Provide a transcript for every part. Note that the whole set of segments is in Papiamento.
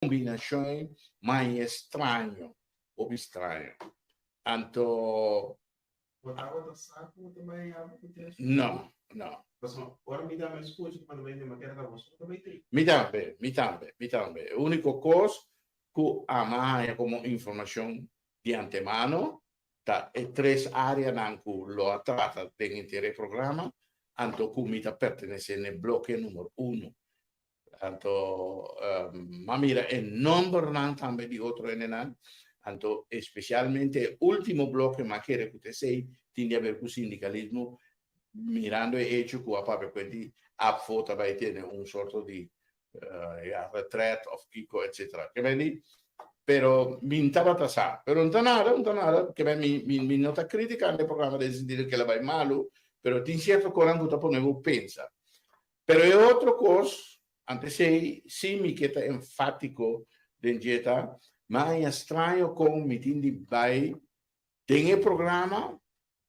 Kombinashon mai straño, hopi straño. Anto. Bo tabata sa ku bo ta bai yama ku tres? No, no. Pasobra ora mi tambe skucha ku manda bai mi kere ta bo so ta bai tri. Mi tambe, mi tambe, mi tambe. E úniko kos ku ama haña komo informashon di antemano ta e tres áreanan ku lo a trata den henter e programa, anto ku mi ta pertenesé n'e bloke numero uno. Anto m'a mira e nombernan tambe di otro hendenan. Anto especialmente e ultimo bloke m'a kere cu ta esey tin di haber cu sindicalismo mirando e hecho cu a papia cu e di ABVO ta bay tene un sorto di ya retret of kico etcetera. Ke beni? Pero mi n'tabata sa. Pero n'ta nada, n'ta nada. Ke ben mi mi no ta criticando e programa den sentido ke el a bay malo, pero tin cierto cosnan cu ta pone bo pensa. Pero e otro kos, antes ei sí mi ke ta enfátiko den dje ta, mi a haña straño kon mi tin di bai den e programa,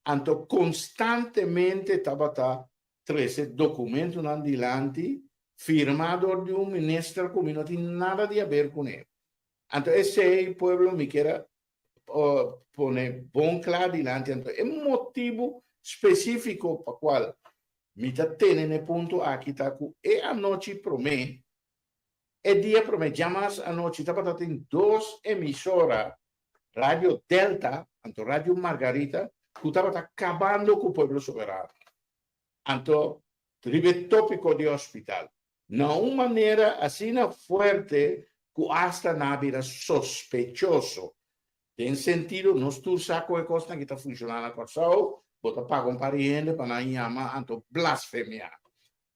anto konstantemente tabata trese dokumentonan dilanti firmá dor di un minister ku mi no tin nada di haber kuné. Anto esei, pueblo, mi kier a pone bon kla dilanti. Anto e motibu spesífiko pa kual Mi ta tene n'e punto aki ta ku e anochi promé, e dia promé djamas anochi tabata tin dos emisora, Radio Delta anto Radio Margarita, ku tabata kabando ku Pueblo Soberano. Anto riba e tópiko di hospital. Na un manera asina fuerte ku asta nan a bira sospechoso. Den sentido, nos tur sa kon e kosnan aki ta funshoná na Kòrsou, bo ta paga un par di hende pa nan yama anto blasfemiá,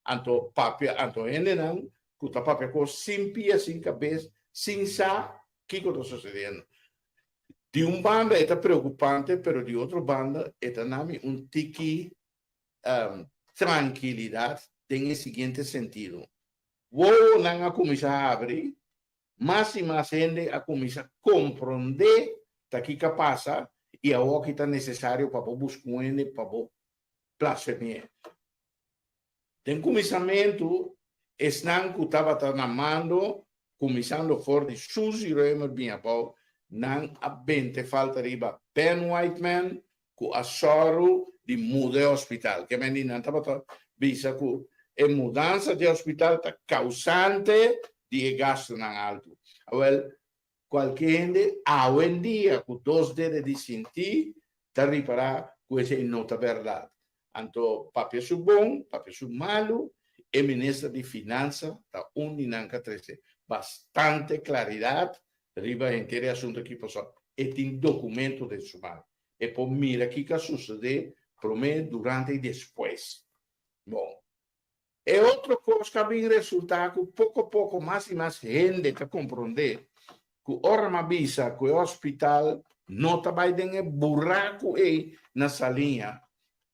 anto papia, anto hendenan ku ta papia kos sin pia, sin kabes, sin sa kiko ta sosediendo. Di un banda e ta preokupante, pero di otro banda e ta nami un tiki trankilidat den e siguiente sentido, wowonan a kuminsá habri, Mas i mas hende a kuminsá komprondé ta kiko a pasa i awor ki ta nesesario pa bo buska un hende pa bo blasfemi'é. Den kuminsamentu, esnan ku tabata na mando, kuminsando for di Suzy Römer bin abou, nan a bente falta riba Ben Whiteman ku a sòru di muda e hospital. Ke men di nan tabata bisa ku e mudansa di e hospital ta kausante di e gastunan altu. Awel, kualke hende awendia ku dos dede di sinti ta ripará ku esei no ta bèrdat. Anto papia su bon, papia su malu, e minister di finansa ta un di nan ka trese bastante klaridat riba henter e asuntu aki pasobra e tin dokumento den su man. E por mira kiko a sucede prome, durante y despues. Bon, e otro cos cu a bin resulta cu poco poco mas y mas hende ta compronde cu ora m'a bisa cu e hospital no ta bay den e buracu ey na Saliña,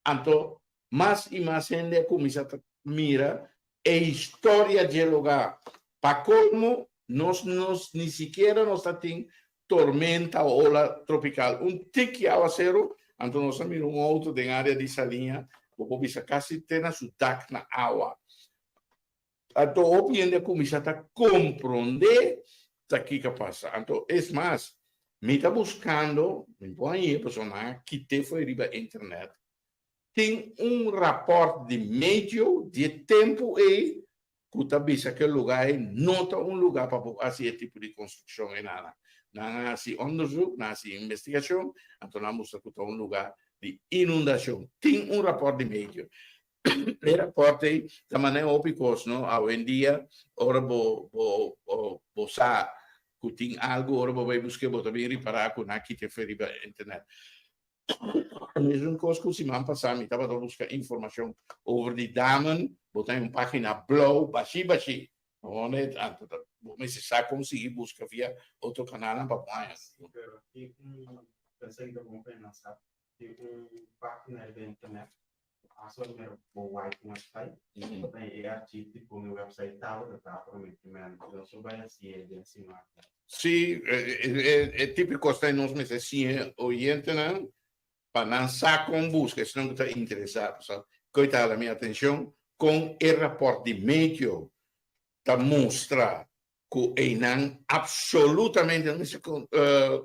anto Mas i mas hende a kuminsá ta mira e historia dje lugá. Pa kolmo, nos nos ni sikiera nos ta tin tormenta o ola tropikal. Un tiki awaseru, anto nos a mira un outo den área di Saliña, bo por bisa kasi te na su dak na awa. Anto hopi hende a kuminsá ta komprondé ta kiko a pasa. Anto es mas, mi ta buskando, mi por hañ'é pasobra nan a kit'é for riba internet, tin un rapòrt di medio di e tempu ei ku ta bisa ku e lugá ei no ta un lugá pa bo hasi e tipo di konstrukshon ei nan. Nan a hasi onderzoek, nan a hasi investigashon, anto nan a mustra ku ta un lugá di inundashon. Tin un rapòrt di medio. E rapòrt ei ta manera hopi kos, no? Awendia ora bo bo bo sa ku tin algu, ora bo bai busk'é bo ta bin ripará ku nan a kita efe riba internet. Mesun kos ku siman pasá mi tabata buska informashon over di damen, bo ta un página blou bashí bashí. Bo anto ta bo mester sa kon sigui buska via otro kanalnan pa bo haña. Sí, pero tin un pensa ki ta bon pa e nan sa. Tin un página riba internet Paso a mira bo wijk website, bo ta e archief di con e website tabata ta prome ki men nos lo bai hacié den siman. Sí, e tipo di cosnan nos mester siña oyentenan pa nan sa con busca, esnan cu ta interesa. Pasobra cu ta hala mi atencion con e rapport di meteo ta mustra. Ku einan absolutamente no mester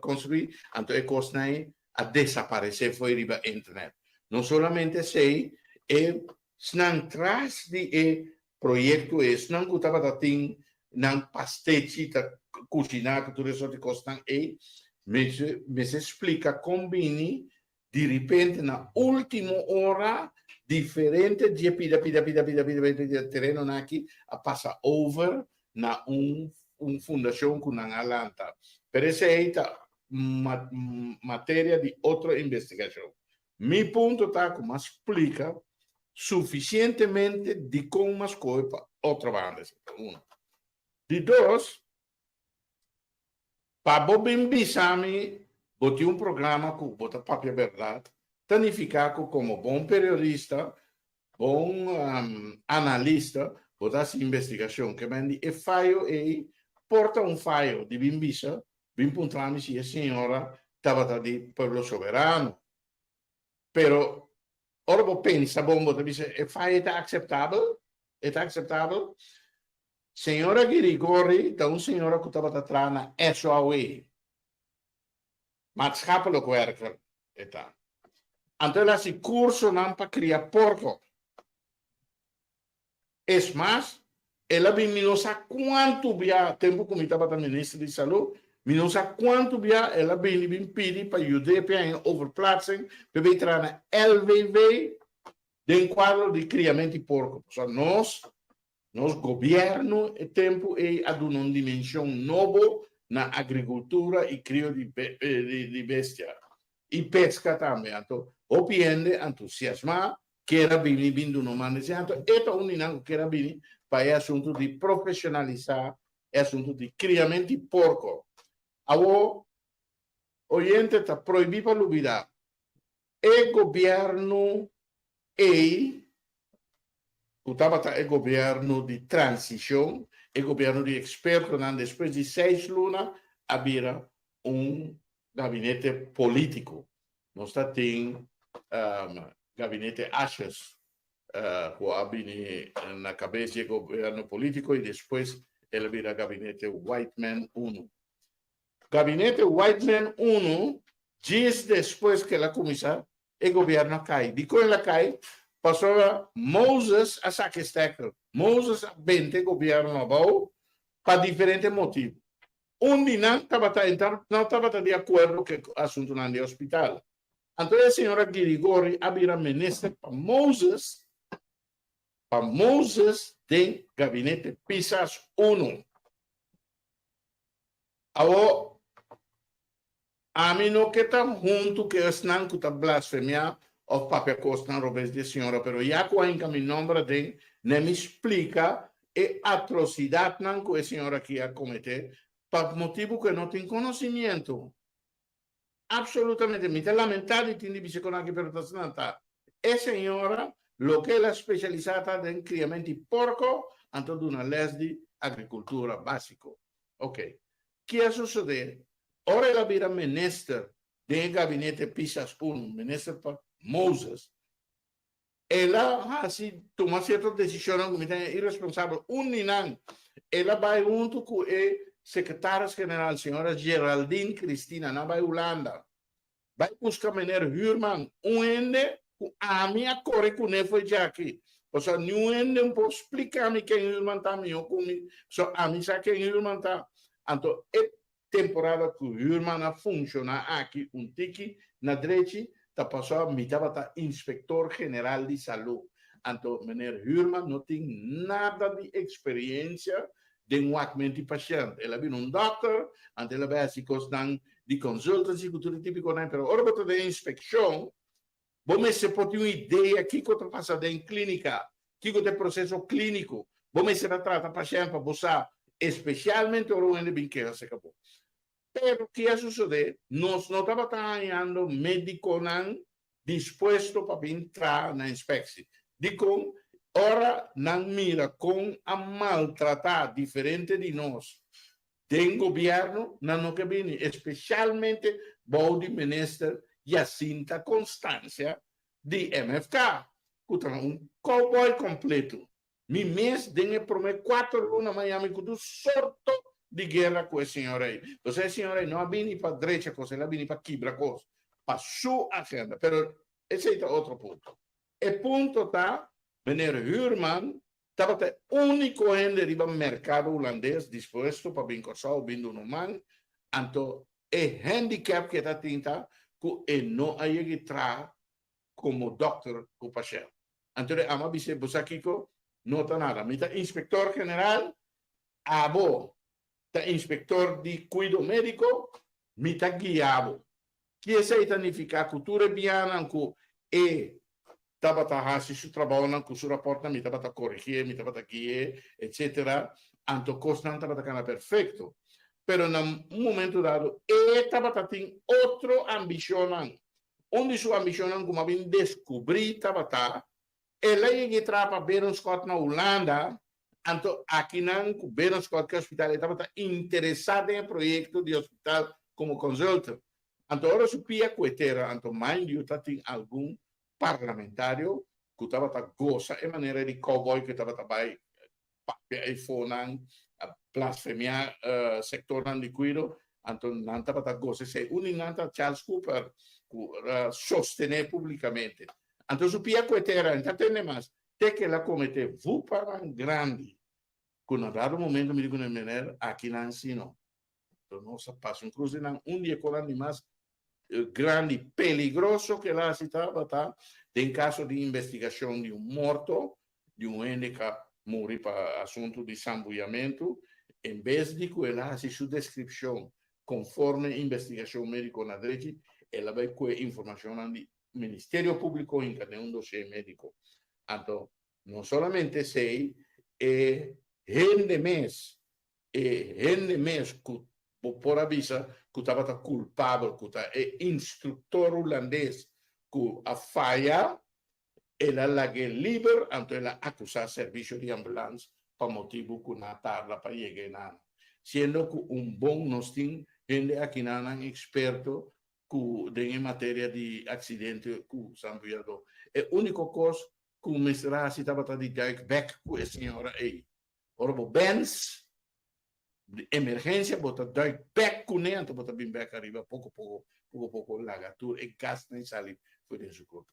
konstruí, anto e kosnan ei a desaparesé fo'i riba internet. No solamente esei, e esnan tras di e proyekto ei, esnan ku tabata tin nan pastechi ta kushiná ku tur e sort di kosnan ei, mester splika kon bini Di ripente na ultimo ora diferente dje pida pida pida pida pida pida pida terenonan aki a pasa over na un un fundacion cu nan a lanta. Pero esey ta materia di otro investigacion. Mi punto ta cu m'a splica suficientemente dicon m'a scoge pa otro banda. Esey ta uno. Di dos, Pa bo bin bisa mi bo tin un programa ku bo ta papia bèrdat, ta nifiká ku komo bon periodista, bon analista, bo ta hasi investigashon. Ke men di e fayo ei por ta un fayo di bin bisa, bin puntra mi si e señora tabata di Pueblo Soberano. Pero ora bo pensa bon bo ta bisa e fayo ta akseptabel? E ta akseptabel? Señora Girigori ta un señora ku tabata traha na SOAW. Maatschappelijk werker e ta. Anto el a hasi kursonan pa kria porko. Es mas, el a bin mi no sa kuantu bia, tempu ku mi tabata minister di salú, mi no sa kuantu bia el a bini bin pidi pa yud'é p'e haña overplaatsing p'e bay traha na LVV den kuadro di kriamento di porko. Pasobra nos Nos gobièrnu e tempu ei a duna un dimenshon nobo na agrikultura i krio di bestia i peska tambe. Anto hopi hende antusiasmá ker a bini bin duna un man di esei. Anto e ta un di nan ku ker a bini pa e asuntu di profeshonalisá e asuntu di kriamentu di porko. Awor oyente ta prohibí pa lubidá e gobièrnu ei ku tabata e gobièrnu di transishon, e gobièrnu di ekspertonan despues di seis luna a bira un gabinete polítiko. Nos ta tin gabinete Asjes ku a bini na kabes di e gobièrnu polítiko i despues el a bira gabinete Whiteman unu. Gabinete Whiteman unu djis despues ku el a kuminsá e gobierno a kai. Dikon el a kai? Pasobra Moses a saka e stekker. Moses a benta e gobierno abou pa diferente motibu. Un di nan tabata e no tabata di akuerdo ku e asuntunan di hospital. Anto e señora Girigori a bira minister pa Moses, pa Moses den gabinete Pisas uno. Awor, Ami no ke ta huntu ku esnan ku ta blasfemiá òf papia kosnan robes di e Señor, pero ya ku a hinka mi nòmber aden, ne mi splika e atrosidatnan ku e señor aki a kometé pa motibu ku e no tin konosimientu. Apsolutamente, mi ta lamentá di tin di bisa kon aki, pero ta asina ta. E señora, loke el a spesialisá ta den kriamentu di porko, anto duna lès di agrikultura básiko. Oke. Ki a sosodé ora el a bira minister den e gabinete Pisas un, minister pa Moses? El a hasi tuma sierto desishonnan ku mi ta haña iresponsabel. Un di nan, el a bai huntu ku e sekretaris general, señora Geraldine Cristina, nan a bai Hulanda. Bai buska meneer Huurman, un hende ku ami a kore kuné fo'i djaki. Pasobra niun hende no por splika mi ken Huurman ta mihó ku mi, pasobra ami sa ken Huurman ta. Anto e temporada ku Huurman a funshoná aki un tiki na drechi ta pasobra mi tabata inspektor general di salú. Anto meneer Huurman no tin nada di eksperiensia den wakment di pashènt. El a bira un dòkter, anto el a bai hasi kosnan di consultancy ku tur e tipikonan, pero ora bo ta den inspekshon, bo mester por tin un idea kiko ta pasa den klínika, kiko ta e proseso klíniko. Bo mester a trata pashènt pa bo sa, espesialmente ora un hende bin keha serka bo. Pero ki a sosodé? Nos no tabata hañando médikonan dispuesto pa bin traha na inspeksi. Dikon? Ora nan mira kon a maltratá diferente di nos den gobièrnu, nan no ke bini, espesialmente bou di minister Jacinta Constancia di MFK, ku ta un cowboy kompleto. Mi mes den e promé kuater luna Miami ku tur sorto. di guera ku e señor ei. Entonces e señor ei no a bini pa drecha kos, el a bini pa kibra kos, pa su agenda. Pero esei ta otro punto. E punto ta, meneer Huurman tabata e úniko hende riba merkado hulandes dispuesto pa bin Kòrsou bin duna un man, anto e handicap ku e ta tin ta ku e no a yega traha komo dòkter ku pashènt. Anto e ama bis'é, Bo sa kiko? No ta nada. Mi ta inspektor general, abo ta inspektor di kuido médiko, mi ta guia bo. Ki esei ta nifiká? Ku tur e bianan ku e tabata hasi su trabounan ku su rapòrtnan, mi tabata korigié, mi tabata gui'é, etsetera. Anto kosnan tabata kana perfekto. Pero na un momento dado e tabata tin otro ambishonnan. Un di su ambishonnan ku mi a bin deskubrí tabata el a yega e traha pa Berenschot na Hulanda, anto akinan ku Berenschot ku e hospital e tabata interesá den e proyekto di hospital komo consultant. Anto ora su pia ku e tera, anto mind you ta tin algun parlamentario ku tabata gosa e manera di cowboy ku e tabata bai papia eifonan, blasfemiá sektornan di kuido, anto nan tabata gosa esei. Un di nan ta Charles Cooper ku a sostené públikamente. Anto su pia ku e tera no ta tende mas te ku el a kometé vupanan grandi ku na dado momento mi di ku meneer akinan si no. Anto nos a pasa un krus di nan. Un di e konan di mas grandi peligroso ku el a hasi tabata den kaso di investigashon di un morto di un hende ku a muri pa asuntu di sambuyamentu, en bes di ku el a hasi su deskripshon konforme investigashon médiko na drechi, el a bai kue informashonnan di Ministerio Públiko hinka den un dosié médiko. Anto no solamente esei, e hende mes E hende mes ku bo por a bisa ku tabata kulpabel, ku ta e instruktor hulandes ku a faya, el a lag'é liber, anto el a akusá servisio di ambulans pa motibu ku nan a tarda pa yega e nan. Siendo ku un bon nos tin hende akinanan eksperto ku den e materia di aksidente ku sambuyadó. E úniko kos ku mester a hasi tabata di duik bèk ku e señora ei. Ora bo bens di emergencia bo ta duik bek kuné anto bo ta bin bek ariba poko poko poko poko laga tur e gasnan sali for den su kurpo.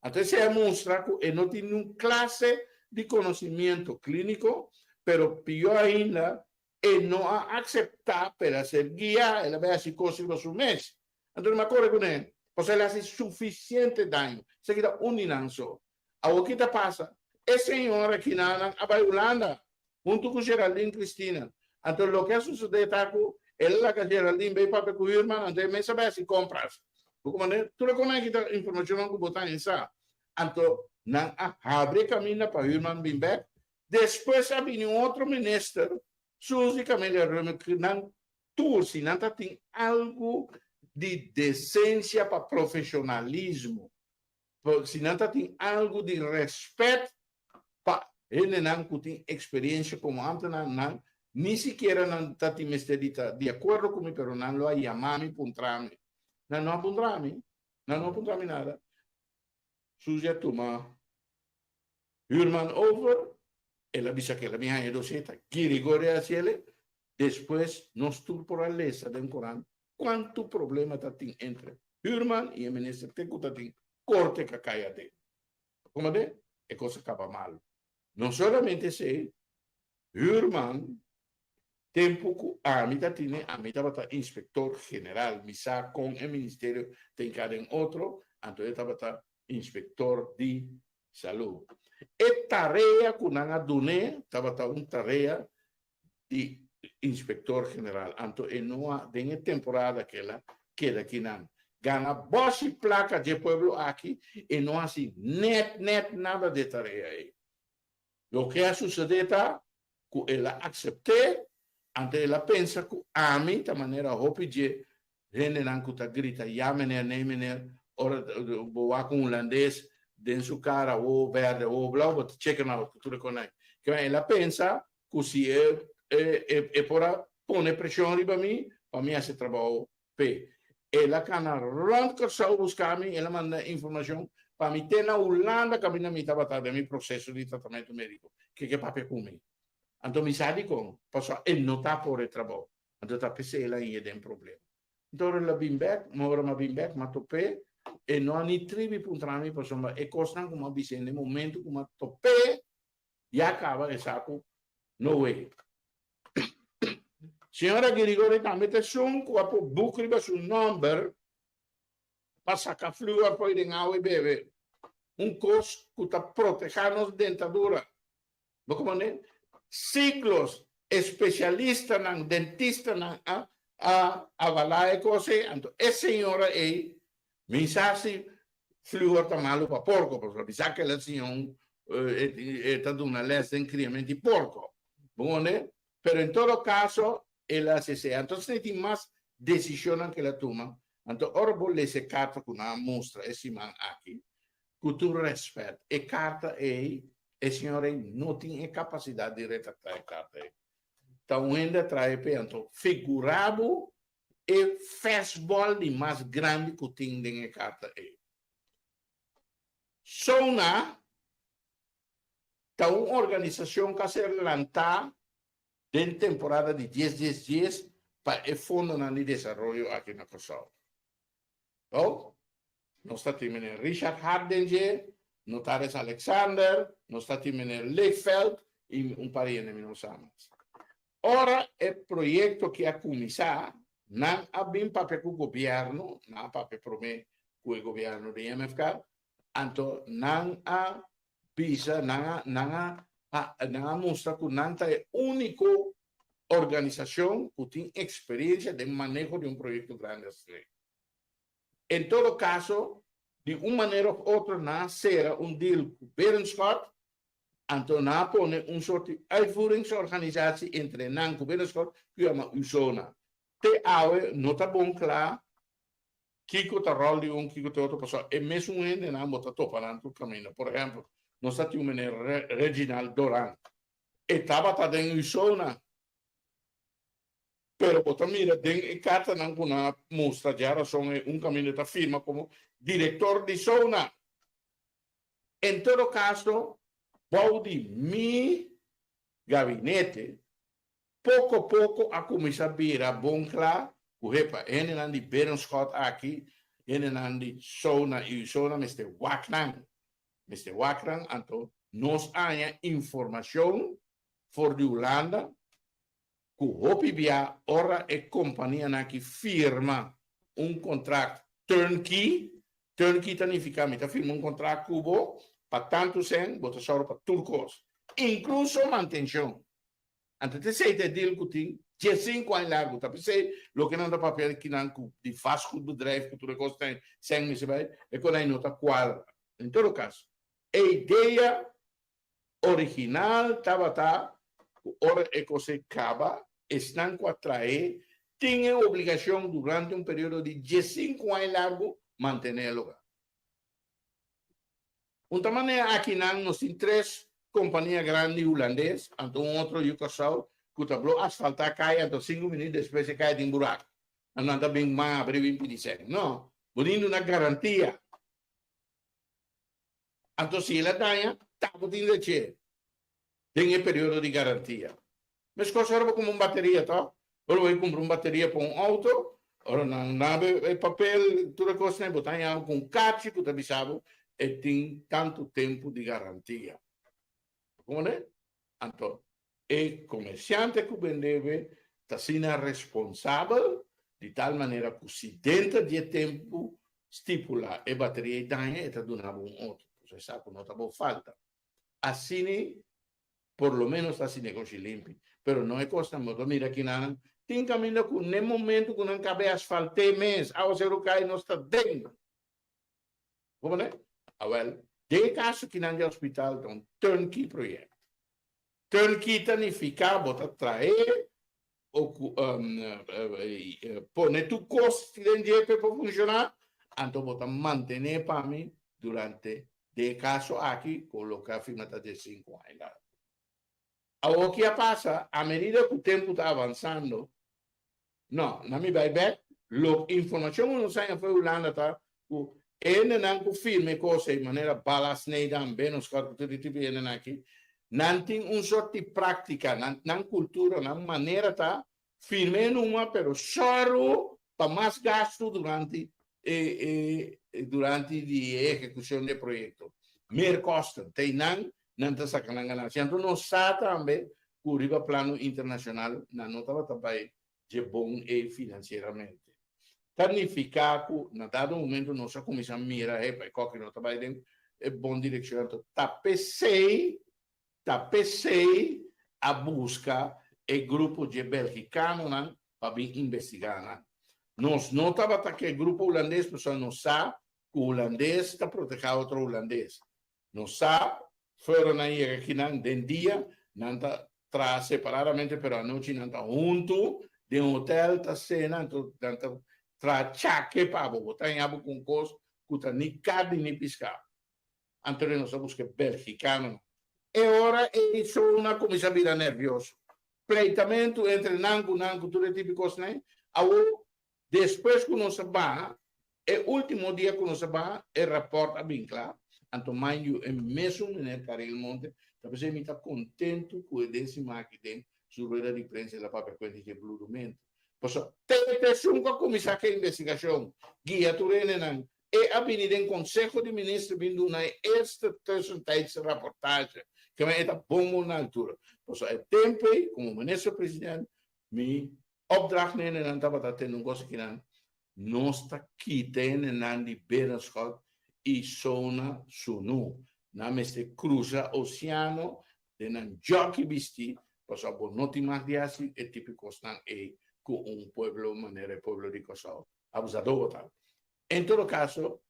Anto esei a mustra ku e no tin niun klase di konosimiento kliniko pero pió ainda e no a akseptá pa el a ser guiá, el a bai hasi kos riba su mes. Anto mi a kore kuné pasobra el a hasi sufisiente daño. Esaki ta un di nan so. Awor ki ta pasa? E señora kinanan a bai Hulanda huntu ku Geraldine Cristina. Anto loke a sucede ta ku el a laga Geraldine bay papia ku Huurman, anto e mes a bai hasi compras. Bo comprende? Tur e konan aki ta informacionnan ku bo ta haña sa. Anto nan a habri e caminda pa Huurman bin bek. Despues a bini un otro minister, Suzy Camelia Römer, ku nan tur si nan ta tin algu di decencia pa profesionalismo, Si nan ta tin algu di rèspèt pa hendenan ku tin eksperensia komo ámtenar, nan ni sikiera nan ta tin mester di ta di akuerdo ku mi, pero nan lo a yama mi puntra mi. Nan no a puntra mi, nan no a puntra mi nada. Suzy a tuma Huurman over, el a bisa ku el a bin haña e dosie, ta Girigory a hasiel. Despues nos tur por a lesa den korant Cuanto problema ta tin entre Huurman y e minister te cu ta tin corte ca cay aden. Como de? E cos a caba malo. No solamente esey, Huurman tempo cu ami ta tine, ami tabata inspector general, mi sa con e ministerio ta hinca den otro, anto e tabata inspector di salud. E tarea cu nan a dun'e tabata un tarea di inspector general anto e no a den e temporada ke el a keda kinan gana boshi placa dje pueblo aki e no hasi net net nada de tarea ei. Loke a sucede ta cu el a acepte anto el a pensa cu ami ta manera hopi dje Hendenan ku ta grita ya meneer, nee meneer, ora bo wak un hulandes den su kara wowo berde, wowo blauw, bo ta cheke na ku tur e konai. Kiba el a pensa ku si e e por a pone preshon riba mi pa mi hasi trabou p'e. El a kana rònt Kòrsou buska mi, el a manda informashon pa mi te na Hulanda kaminda mi tabata den mi proseso di tratamentu médiko, ke ke papia ku mi. Anto mi sa dikon, pasobra e no ta por e trabou. Anto ta p'esei el a hia den problema. Anto ora el a bin bèk, ma ora mi a bin bèk, mi a top'é, e no a ni tribi puntra mi pasobra e kosnan ku mi a bis'é na e momento ku mi a top'é ya kaba e sa ku no way. Señora Girigori tambe ta esun ku a por buk riba su nòmber pa saka fluor for den awa i bebe, un kos ku ta protehá nos dentadura. Bo komprendé? Siglos espesialistanan, dentistanan a a avalá e kos ei, anto e señora ei mi sa si fluor ta malu pa porko, pasobra mi sa kila señor e ta duna lès den kriamentu di porko. Bo komprendé? Pero en todo kaso el a hasi esei. Anto esei tin mas desishonnan ku el a tuma. Anto ora bo lesa e karta ku nan a mustra e siman aki, ku tur rèspèt, e karta ei, e señor ei no tin e kapasidat di retraktá e karta ei. Ta un hende a traha e p'e. Anto figurá bo e fèstbòl di mas grandi ku tin den e karta ei. Sona ta un organisashon ku a ser lantá den temporada di dies dies dies pa e fondonan di desaroyo aki na Kòrsou. Bo, nos ta tin meneer Richard Hart den dje, Notaris Alexander, nos ta tin meneer Lichveld i un par di hende mi no sa mas. Ora e proyekto aki a kuminsá, nan a bin papia ku gobièrnu, nan a papia promé ku e gobièrnu di MFK, anto nan a bisa, nan a, nan a, nan a mustra ku nan ta e úniko organisashon ku tin eksperensia den maneho di un proyekto grandi asina. En todo kaso, di un manera òf otro nan a sera un deal ku Berenschot, anto nan a pone un sort di uitvoeringsorganisatie entre nan ku Berenschot ku yama USONA. Te awe no ta bon kla Kiko ta ròl di un, kiko ta otro, pasobra e mesun hendenan bo ta topa nan tur kaminda. Por ehèmpel, nos ta tin un meneer Reginald Doran. E tabata den Usona, pero bo ta mira den e kartanan ku nan a mustra djarason e un kaminda e ta firma komo direktor di Sona. En todo kaso, bou di mi gabinete, Poko poko a kuminsá bira bon kla ku hepa hendenan di Berenschot aki, hendenan di Sona i Usona mester wak nan. Mester wak nan, anto nos a haña informashon for di Hulanda ku hopi bia ora e kompanianan aki firma un kontrakt turnkey, turnkey ta nifiká mi ta firma un kontrakt ku bo pa tantu sèn, bo ta sòru pa tur kos, inkluso mantenshon. Anto ta esei ta e deal ku tin diesinku aña largu. Ta p'esei loke nan ta papia di kinan ku di vastgoedbedrijf ku tur e kos ta sèn mester bai, e kon ei no ta kuadra. En todo kaso, e idea original tabata ku ora e kos ei kaba, esnan ku a trae tin e obligashon durante un periodo di diesinku aña largu mantené e lugar. Un ta manera akinan nos tin tres kompania grandi hulandes, anto un otro yu Kòrsou ku ta blo asfaltá kaya anto sinku minüt despues e kaya tin buraku. Anto nan ta bin man abri bin pidi sèn. No, bo tin duna garantia. Anto si el a daña, ta bo tin derecho den e periodo di garantia. Meskos ora bo kumpra un bateria tòg? Ora bo bai kumpra un bateria pa un outo, ora nan dabo e papel, tur e kosnan, bo ta haña ku un kachi ku ta bisa bo e tin tantu tempu di garantia. Bo komprende? Anto e komersiante ku bende bo ta asina responsabel di tal manera ku si denter di e tempu stipulá e bateria ei daña, e ta duna bo un otro. Pasobra e sa ku no ta bo falta. Asina por lo menos ta hasi negoshi limpi. Pero no e kosnan bo ta mira kinanan tin kaminda ku n'e momento ku nan kabe asfalt'é mes, awaseru kai nos ta den. Bo mane? Awel, den e kaso kinan di hospital ta un turnkey project. Turnkey ta nifiká bo ta trae o ku pone tur kos den dje pa e por funshoná, anto bo ta mantené pa mi durante Den e kaso aki, ku loke a firma ta diesinku aña largu. Awor ki a pasa, a medida ku tempu ta avansando, no, na mi bai bek, lo informashon ku nos haña for Hulanda ta ku e hendenan ku firma e kos ei, manera Ballast Nedam, Bennoschop, ku tur e tipo di hendenan aki, Nan tin un sort di práktika, nan nan kultura, nan manera ta firma e numa pero sòru pa mas gastu durante e e durante di e ehekushon di e proyekto. Meerkosten, ta einan nan ta saka nan ganancia. Anto nos sa tambe ku riba plano internashonal nan no tabata bai dje bon ei finansieramente. Ta nifiká ku na dado momento nos a kuminsá mira, hepa, e kòki no ta bai den e bon direkshon. Anto ta p'esei, ta p'esei a buska e grupo dje belgikanonan pa bin investigá nan. Nos no tabata ke e grupo hulandes pasobra nos sa ku hulandes ta protehá otro hulandes. Nos sa, fuera nan yega akinan den dia, nan ta traha separadamente, pero anochi nan ta huntu den hotel ta sena, anto nan ta traha chake pa bo. Bo ta haña bo ku un kos ku ta ni karni ni piská. Anto nos a buska e belgikanonan. E ora ei Shona a kuminsá bira nervioso. Pleitamentu entre nan ku nan ku tur e tipo di kosnan ei. Awor Despues ku nos a baha, e último dia ku nos a baha, e rapòrt a bin kla, anto mind you e mesun meneer Karel Monte ta p'esei mi ta kontentu ku e den siman aki den su rueda di prensa el a papia kuenta dje bludumentu. Pasobra te esun ku a kuminsá ku e investigashon, guia tur hendenan, e a bini den Konseho di Minister bin duna e eerste tussentijdse rapportage, kema e ta bon bon na altura. Pasobra e tempu ei, komo minister president, mi Opdracht nenenan tabata tende un kos akinan, nos ta kita e nenan di Berenschot i Sona Sunu. Nan mester krusa oseano den nan jòki bistí, pasobra bo no tin mag di hasi e tipo di kosnan ei ku un pueblo manera e pueblo di Kòrsou. Abusadó bo ta. En todo kaso,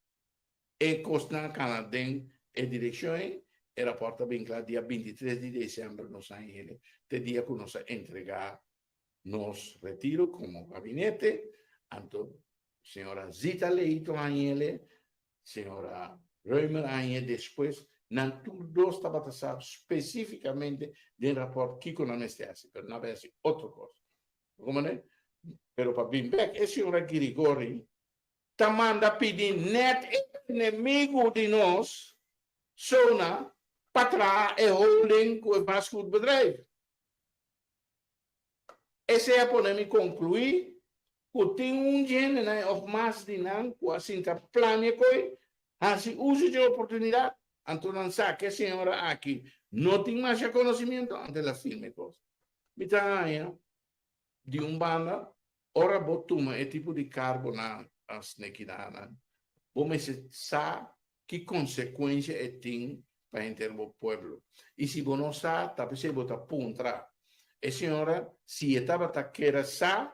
e kosnan a kana den e direkshon ei, e rapòrt ta bin kla dia 23 di desèmber nos a hende te dia ku nos a entregá nos retiro como gabinete, anto señora Zita Leito hañele, señora Römer hañe despues, nan tur dos tabata sa specificamente den rapport kico nan mester haci, pero nan a bay haci otro cos. Bo comprende? Pero pa bin bek e señora Girigori ta manda pidi net e enemigo di nos, Sona, pa traha e holding cu e vastgoedbedrijf. Esei a pone mi konkluí ku tin un dje hendenan òf mas di nan ku a sinta plania koe hasi uso dje oportunidat, anto nan sa ku e señora aki no tin masha konosimiento, anto el a firma e kos. Mi ta haña di un banda ora bo tuma e tipo di kargonan asnekidanan, bo mester sa Ki konsekuensia e tin pa henter bo pueblo? I si bo no sa, ta p'esei bo ta puntra. E señora, si e tabata kere sa,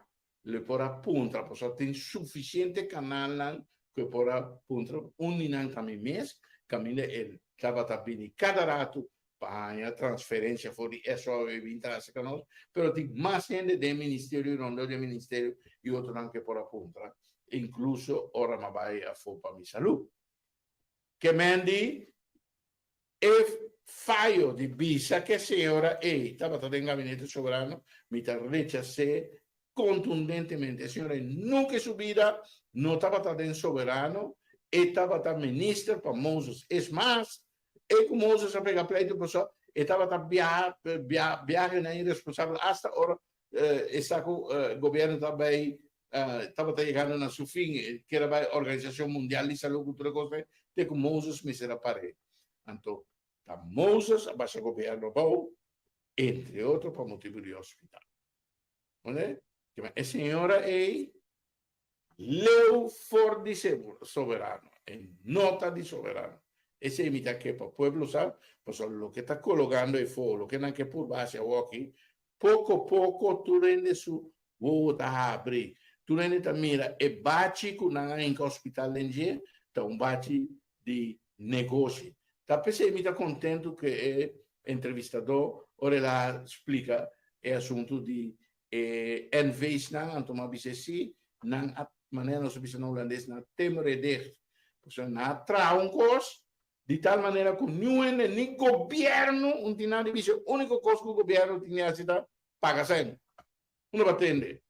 lo e por a puntra, pasobra tin sufisiente kanalnan ku e por a puntra. Un di nan ta mi mes, kaminda e tabata bini kada ratu pa haña transferensia for di SOAW bin ta hasi ka nos, pero tin mas hende den ministerio i rondó di e ministerio i otronan ku e por a puntra, inkluso ora mi a bai afó pa mi salú. Ke men di e fayo di bisa ku e señora ei tabata den Gabinete Soberano, mi ta rechas'é Contundentemente, e señora ei nunca en su bida no tabata den Soberano, e tabata minister pa Moses. Es mas, e cu Moses a pega pleito pasobra e tabata biaha biahenan irresponsabel hasta ora e sa cu gobierno ta bay tabata yegando na su fin, e kier a bay Organisacion Mundial di Salud cu tur e cos ei, te cu Moses mester a par'é. Anto ta Moses a basha gobierno abou, entre otro pa motibo di hospital. Oné? E señora ei leu for di Soberano. E no ta di Soberano. Esei mi ta ke pa pueblo sa, pasobra loke ta kologando efo, loke nan ke purba hasi awoki, poko poko tur hende su wowo ta habri. Tur hende ta mira e bachi ku nan a hinka hospital den dje ta un bachi di negoshi. Ta p'esei mi ta kontentu ku e entrevistadó ora el a splika e asuntu di e NV's-nan, anto mi a bisa si, nan a, manera nos a bisa na hulandes, nan a timmeren dicht. Pasobra nan a traha un kos di tal manera ku niun hende, ni gobièrnu, un tin nada di bisa. Úniko kos ku gobièrnu tin di hasi ta paga sèn. Unda bo a tende?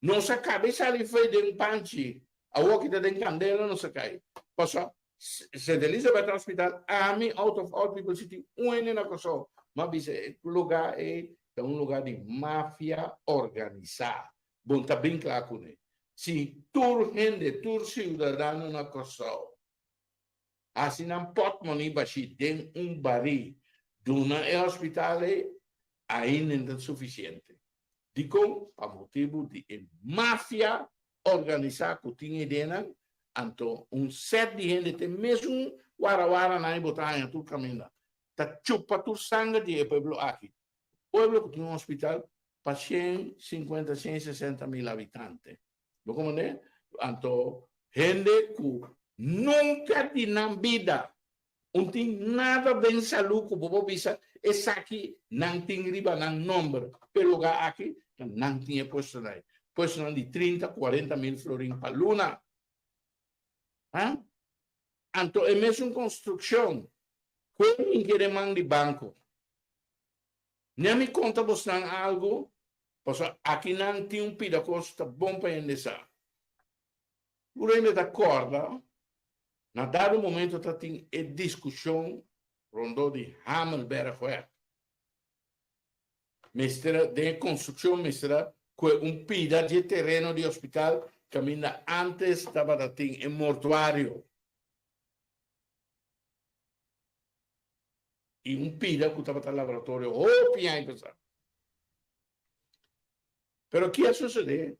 Nos a caba e sali fo'i den panchi, awor ki ta den candela nos a cay. Pasobra Sint Elisabeth Hospital, ami out of all people si tin un hende na Kòrsou. M'a bisa e lugá ei ta un lugá di mafia organisá. Bon ta bin kla kuné. Si tur hende, tur siudadano na Kòrsou hasi nan pòtmoni bashí den un barí duna e hospital ei, ainda no ta sufisiente. Dikon? Pa motibu di e mafia organisá ku tin e denan, anto un sèt di hende te mesun warawaranan ei bo ta haña tur kaminda. Ta chupa tur sanger di e pueblo aki. Pueblo ku tin un hospital pa shen sinkuenta, shen sesenta mil habitante. Bo komprendé? Anto hende ku nunka di nan bida un tin nada den salú ku bo por bisa esaki nan tin riba nan nòmber. P'e lugá aki ta nan tin e puestonan ei. Puestonan di trinta, kuarenta mil florin pa luna. Ha? Anto e mesun konstrukshon ku e hinke den man di banko. Nia mi konta bosnan algu, pasobra akinan tin un pida kos ta bon pa hende sa. Tur hende ta kòrda, na dado momento ta tin e diskushon rondó di Hamelbergweg. Mester a, den e konstrukshon mester a kue un pida dje tereno di hospital kaminda ántes tabata tin e mortuario. I un pida ku tabata laboratorio hopi aña pasá. Pero ki a sucedé?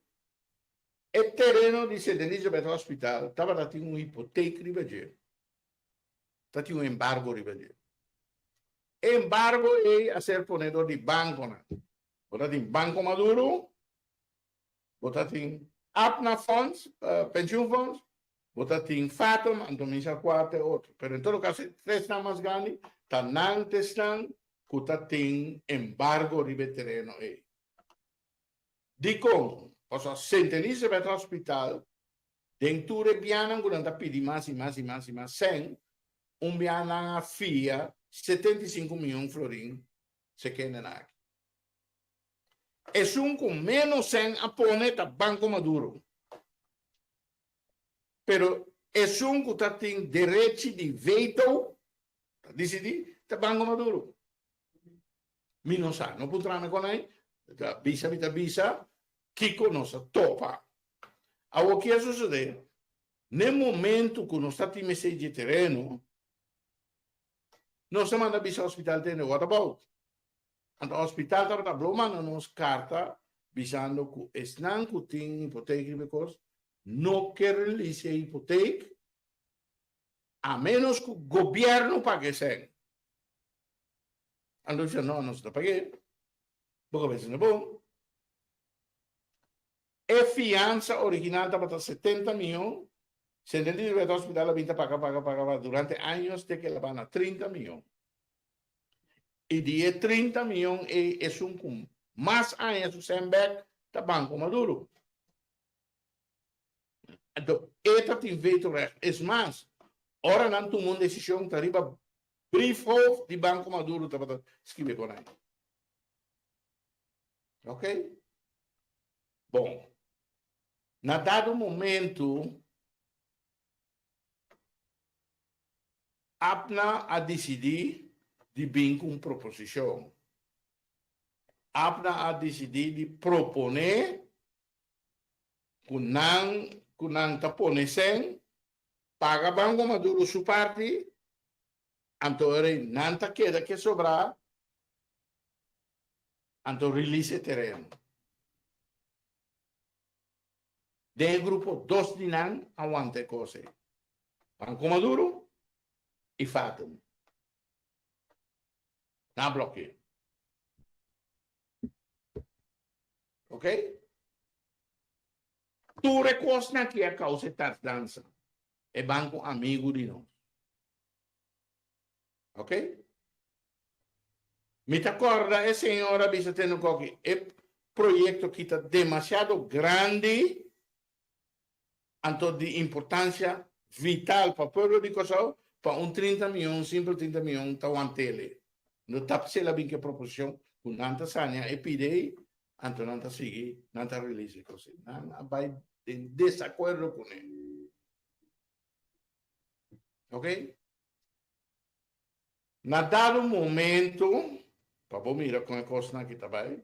E tereno di Sint Elisabeth Hospital tabata tin un hipoteek riba dje. Ta tin un embargo riba dje. E embargo ei a ser pone dor di bankonan. Bo ta tin Banco Maduro, bo ta tin Apna Fonds, Pensioenfonds, bo ta tin Fatum, anto mi sa kua ta e otro. Pero en todo caso e tresnan mas grandi ta nan t'esnan ku ta tin embargo riba e tereno ei. Dikon? Pasobra Sint Elisabeth Hospital den tur e bianan ku nan ta pidi mas i mas i mas i mas sèn, un bia nan a fia 75 mion florin sekendenan aki. Esun ku ménos sèn a pone ta Banco Maduro. Pero esun ku ta tin derechi di veto, ta disidí, ta Banco Maduro. Mi no sa, no puntra mi kon ei, ta bisa mi ta bisa kiko nos a topa. Awor ki a sosodé? N'e momento ku nos ta tin mester dje tereno, nos a manda bisa hospital tende what about? Anto hospital tabata blo manda nos karta bisando ku esnan ku tin hipotek riba e kos no ke release e hipotek a menos ku gobierno paga esei. Anto bisa no, nos no ta pag'é. Bo kabesa no bon. E fiansa original tabata 70 mion, Sint Elisabeth Hospital a bin ta paga, paga, paga, paga durante años te ke el a baha na 30 mion. I di e 30 mion ei esun ku mas aña su sèn bèk ta Banco Maduro. Anto e ta tin vetorecht. Es mas, ora nan tuma un desishon ta riba briefhoofd di Banco Maduro tabata skibi kon ai. Ok? Bon. Na dado momento Abna a disidí di bin ku un proposishon. Abna a disidí di proponé ku nan ku nan ta pone sèn, paga Banco Maduro su parti, anto ora ei nan ta keda ke sobrá, anto release e tereno. Den e grupo dos di nan a wanta e kos ei, Banco Maduro i Fatum. Nan a bloke'é. Ok? Tur e kosnan aki a kousa e tardansa. E banko amigu di nos. Ok? Mi ta kòrda e señor a bisa tene koki, e proyekto aki ta demasiado grandi, anto di importansia vital pa pueblo di Kòrsou, pa un 30 mion, simpel 30 mion ta want'ele. No ta p'esei el a bin ku e proposishon ku nan ta sania e pidi ei, anto nan ta sigui, nan ta release e kos ei. Nan a bai den desakuerdo kuné. Ok? Na dado momento. pa bo mira kon e kosnan aki ta bai,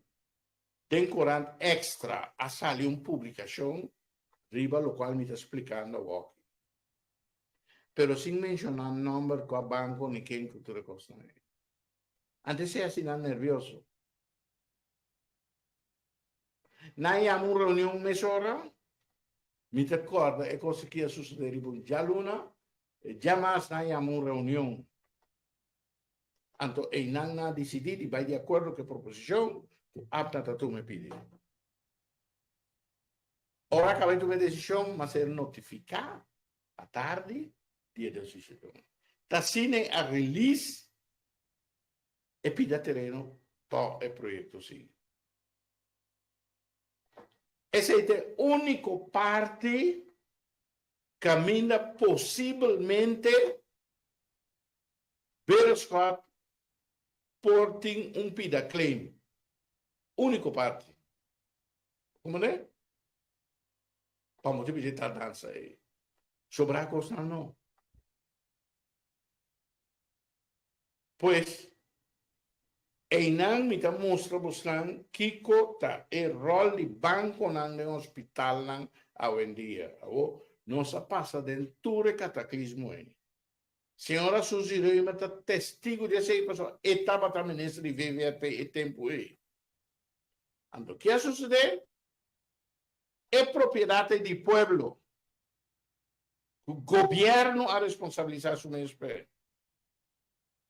den korant Extra a sali un publikashon riba lokual mi ta splikando awoki. Pero sin menshoná nòmber, kua banko ni ken ku tur e kosnan ei. Antes e hasi nan nervioso. Nan yama un reunion mesora. Mi ta kòrda e kos aki a susedé riba un djaluna. E djamas nan yama un reunion. Anto einan nan a disidí di bai di akuerdo ku e proposishon ku ABNA ta tuma e pidi. Ora a kaba di tuma e desishon, m'a ser notifiká atardi di e desishon. Ta asina e a release e pida tereno pa e proyekto sigui. Esei ta e úniko parti kaminda posibelmente Berenschot por tin un pida claim. Úniko parti. Comprende? Pa motibu di e tardansa ei. Sobrá kosnan no. Pues, einan mi ta mustra bosnan kiko ta e ròl di bankonan den hospitalnan awendia. Awor, nos a pasa den tur e kataklismo ei. Señora Suzy Reumer ta testigu di esei pasobra e tabata minister di VVRP e tempu ei. Anto, ke a susedé? E propiedat ei di pueblo. Ku gobièrnu a responsabilisá su mes p'e.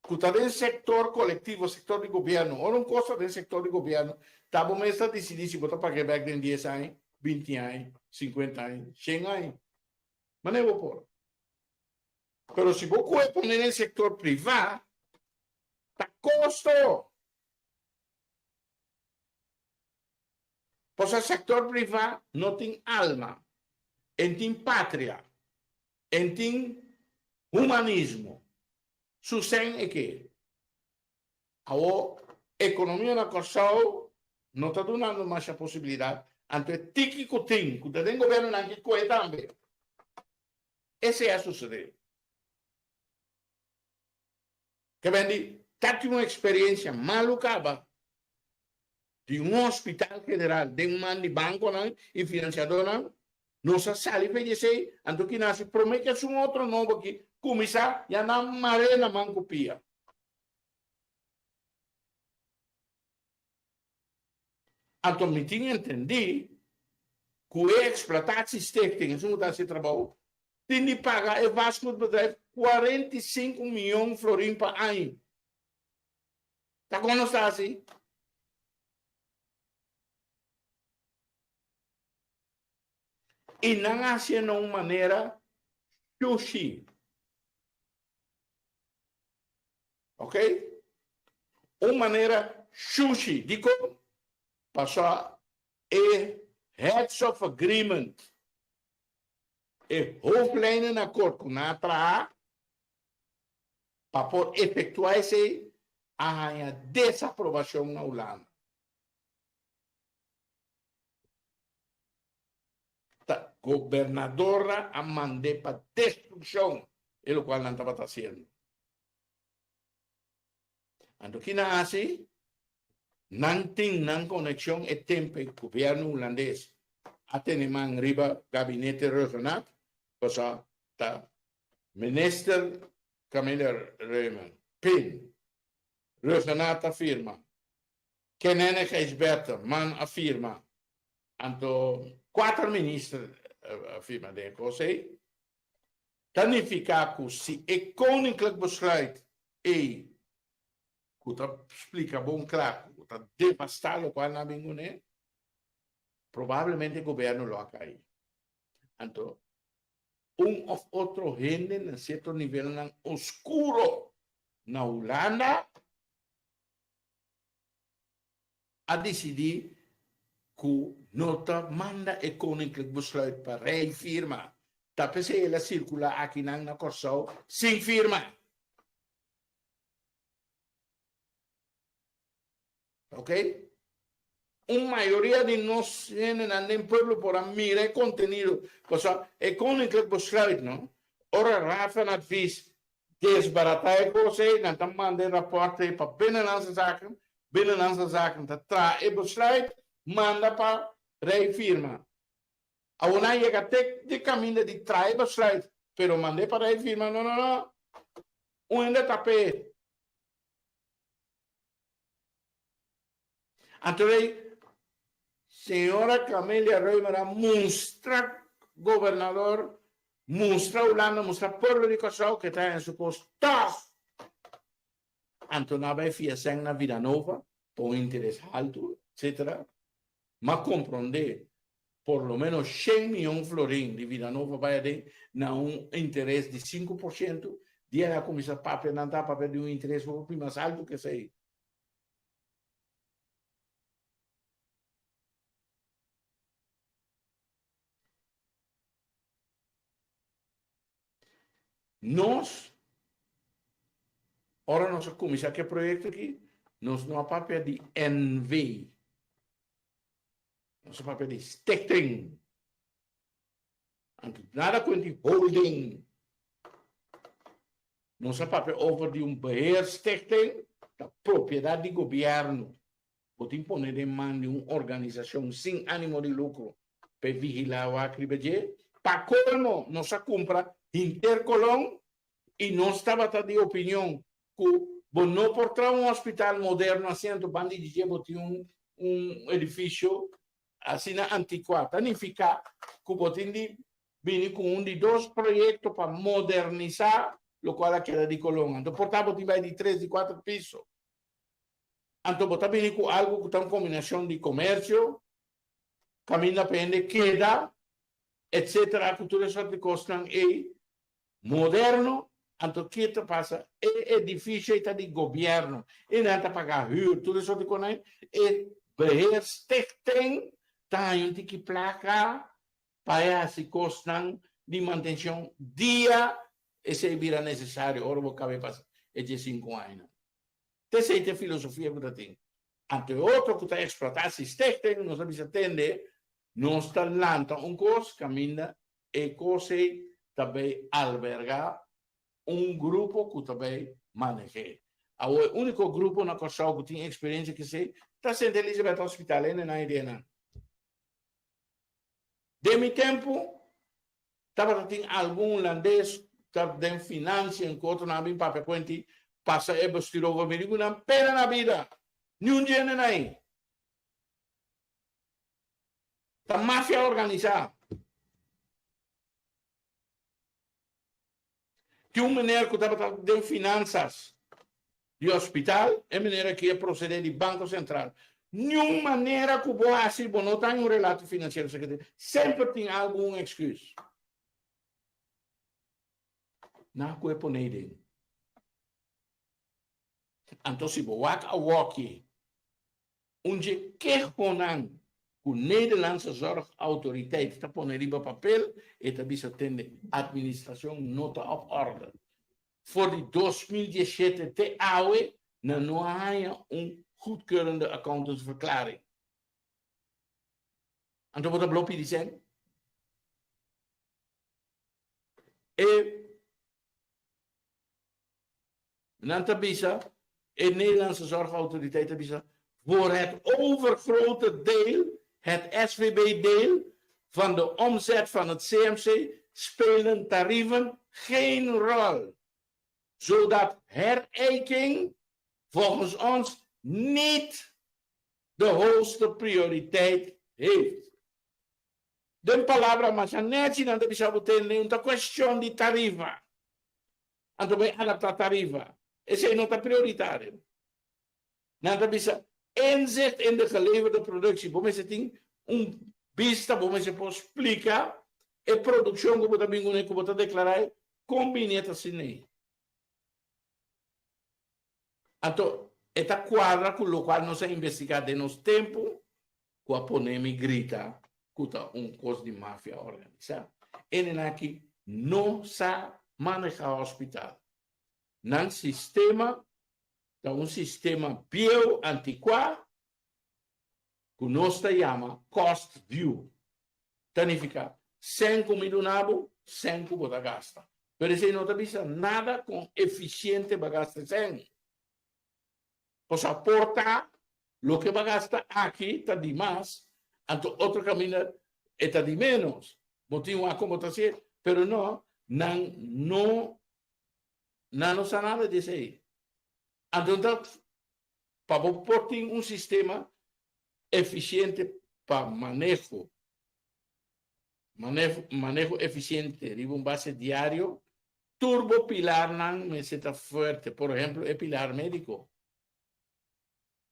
Ku ta den sektor kolektivo, sektor di gobièrnu. Ora un kos ta den sektor di gobièrnu, ta bo mes ta disidí si bo ta pag'é bèk den dies aña, binti aña, sinkuenta aña, shen aña. Manera bo por. Pero si bo kohe pone den sektor privá, ta kosto. Pasobra sector priva no tin alma, en tin patria, en tin humanismo. Su sen e ke. Awor economia na Corsou no ta dunando masha posibilidad, anto e tiki cu tin, cu ta den gobierno nan ke cohe tambe. Esey a sucede. Ke ben di ta tin un experiencia malu caba di un hospital general den man di banconan y financiadornan, nos a sali fe di esey, anto ki naci prome ke esun otro nobo aki cuminsa ya nan mare na man cu pia. Anto mi tin entendí ku e Exploitatiestichting, esun ku ta hasi e trabou, tin di paga e vastgoedbedrijf 45 mion florin pa aña. Ta kon nos ta hasi? I nan a hasié na un manera shushi. Ok? Un manera shushi. Dikon? Pasobra e heads of agreement, e hoofdlijnenakkoord ku nan a traha pa por efektuá esei a haña desaprobashon na Hulanda. Ta gobernadornan a mand'é pa destrukshon e lokual nan tabata hasiendo. Anto ki nan a hasi? Nan tin nan konekshon e tempu e gobièrnu hulandes a tene man riba gabinete Rhuggenaath, pasobra ta minister Camilla Reumer, Pin, Rhuggenaath a firma, Kenene Gijsbertha, man a firma, anto kuater minister a firma den e kos ei. Ta nifiká ku si e Koninklijk Besluit ei, ku ta splika bon kla ku ta devastá lokual nan a bin kuné, probablemente e gobièrnu lo a kai. Anto un òf otro hende na sierto nivelnan oskuro na Hulanda a disidí ku no ta manda e Koninklijk Besluit pa Rei firma. Ta p'esei el a sirkulá akinan na Kòrsou sin firma. Ok? Un mayoria di nos hendenan den pueblo por a mira e kontenido. Pasobra e Koninklijk Besluit, no? Ora Raad van Advies desbaratá e kos ei, nan ta manda e rapòrt ei pa Binnenlandse Zaken. Binnenlandse Zaken ta traha e besluit manda pa Rey firma. Awor nan yega te di kaminda di traha e besluit pero mand'é pa Rey firma no no no un hende ta p'e. Anto Rey señora Camelia Römer a mustra gobernador, mustra Hulanda, mustra pueblo di Kòrsou ke ta haña su kos tòg. Anto nan a bai fia sèn na Vidanova pa un interes haltu, etcetera. M'a komprondé por lo ménos shen mion florin di Vidanova bai aden na un interes di 5%. Dia nan a kuminsá papia, nan ta papia di un interes hopi mas haltu ku esei. Nos, ora nos a kuminsá ku e proyekto aki, nos no a papia di NV. Nos a papia di stichting. Anto nada ku di holding. Nos a papia over di un beheerstichting, ta propiedat di gobièrnu. Bo tin pone den man di un organisashon sin ánimo di lukro pa e vigilá wak riba dje. Pa kolmo nos a kumpra hinter Colón i nos tabata di opinion ku bo no por traha un hospital moderno asina anto banda di dje bo tin un un edifisio asina antikuá. Ta nifiká ku bo tin di bini ku un di dos proyekto pa modernisá lokual a keda di Colón. Anto por ta bo tin bai di tres di kuater piso. Anto bo ta bini ku algu ku ta un kombinashon di komersio, kaminda pa hende keda, etsetera, ku tur e sort di kosnan ei moderno. Anto ke ta pasa? E edifisio ei ta di gobièrnu i nan ta paga hür, tur e sort di kosnan ei. E beheerstichting ta haña un tiki plaka pa e hasi kosnan di mantenshon dia esei bira nesesario ora bo kabe pasa e diesinku añanan. T'esei ta e filosofia ku ta tin. Anto e otro ku ta eksplotá si stichting, nos a bisa tende, nos ta lanta un kos kaminda e kos ei ta bay albergá un grupo ku ta bay maneh'é. Awor e úniko grupo na Kòrsou ku tin eksperensia ku esei ta Sint Elisabeth Hospital, hende nan ideanan. Den mi tempu tabata tin algun hulandes ta den financia en cu otronan a bin papia cu enti pasa e bestuur over mi di cu nan pena na bida ni un djende na ei ta mafia organisa. Tin un meneer cu tabata den finanzas di hospital, e meneer aki a procede di Banco Central. Niun manera cu bo haci bo no ta haña un relato financiero, secretario. Semper tin algo un excuus. Nan cu e pone ei den. Anto si bo wak awoki Un dje kehonan ku Nederlandse Zorgautoriteit ta pone riba papel, e ta bisa tende administrashon no ta op orde. For di 2017 te awe nan no a haña un goedkeurende accountantsverklaring. Anto bo ta blo pidi sèn? E Nan ta bisa, e Nederlandse Zorgautoriteit ta bisa, voor het overgrote deel, het SVB-deel, van de omzet van het CMC spelen tarieven geen rol, zodat herijking volgens ons niet de hoogste prioriteit heeft. Den palabra masha nechi nan ta bisa bo tende, un ta cuestion di tarifa. Anto bai adaptá tarifa. Esei no ta prioritario. Nan ta bisa inzicht in de geleverde productie. Bo mester tin un bista, bo mester por splika e produkshon ku bo ta bin kuné, ku bo ta deklará ei, kon bini e ta asina ei. Anto e ta kuadra ku lokual nos a investigá den nos tempu ku a pone mi grita ku ta un kos di mafia organisá. Hendenan aki no sa manehá hospital. Nan sistema ta un sistema bieu, antikuá, ku nos ta yama cost view. Ta nifiká, sèn ku mi duna bo, sèn ku bo ta gasta. Pero esei no ta bisa nada kon efisiente bo a gasta e sèn. Pasobra por ta. Loke bo a gasta aki ta di mas, anto otro kaminda e ta di ménos. Bo tin wak kon bo ta hasié, pero no, nan no, nan no sa nada di esei. Anto ta pa bo por tin un sistema efisiente pa maneho, maneho, maneho efisiente riba un base diario, tur bo pilarnan mester ta fuerte. Por ehemplo, e pilar médiko.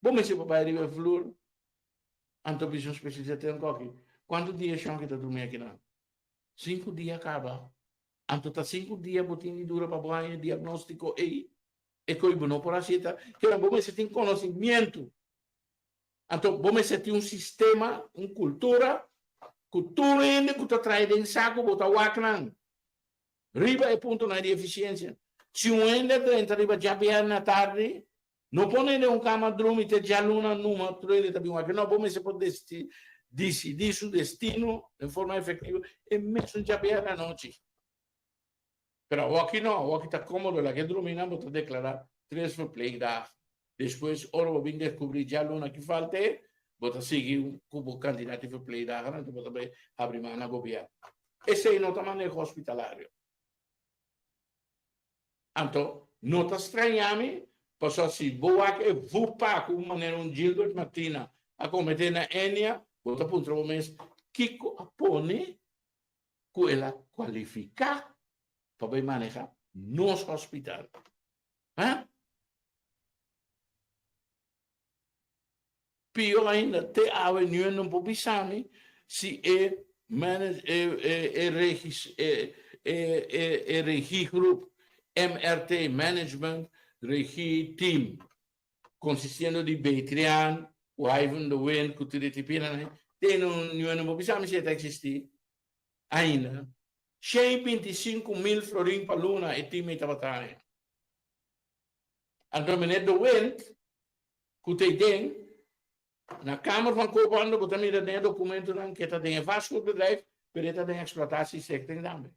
Bo mester por bai riba e flur, anto bisa un spesialista te un koki, kuantu dia shonki ta drumi akinan? Sinku dia kaba. Anto ta sinku dia bo tin di dura pa bo haña e diagnóstiko ei? E koi bo no por hasi ta, keda bo mester tin konosimientu. Anto bo mester tin un sistema, un kultura, ku tur hende ku ta traha den saku bo ta wak nan. Riba e puntonan di efisiensia. Si un hende a drenta riba djabièrnè atardi, no pone den un kama drumi te djaluna numa tur hende ta bin wak. No, bo mester por disidí su destino den forma efektivo e mesun djabièrnè anochi. Pero awoki no, awoki ta kómodo, laga e drumi nan bo ta deklará tres verpleegdagen. Despues ora bo bin deskubrí djaluna ki falta e, bo ta sigui ku bo kantidat di verpleegdagen anto bo ta bai habri man na gobièrnu. Esei no ta maneho hospitalario. Anto, no ta strañá mi, pasobra si bo wak e vupa ku manera un Gilbert Martina a kometé na Ennia, bo ta puntra bo mes, kiko a pone ku el a kualifiká pa bai manehá nos hospital? Ha? Pió ainda, te awe niun no por bisa mi si e manage e e e regis e e e e regiegroep MRT Management Regie Team konsistiendo di Betrian ku Ivan de Wind ku tur e tipinanan ei te no niun no por bisa mi si e ta eksistí ainda. 125 mil florin pa luna e team ei tabata haña. Anto meneer de Wind ku ta den na Kamer van Koophandel bo ta mira den e dokumentonan ku e ta den e vastgoedbedrijf pero e ta den exploitatiestichting tambe.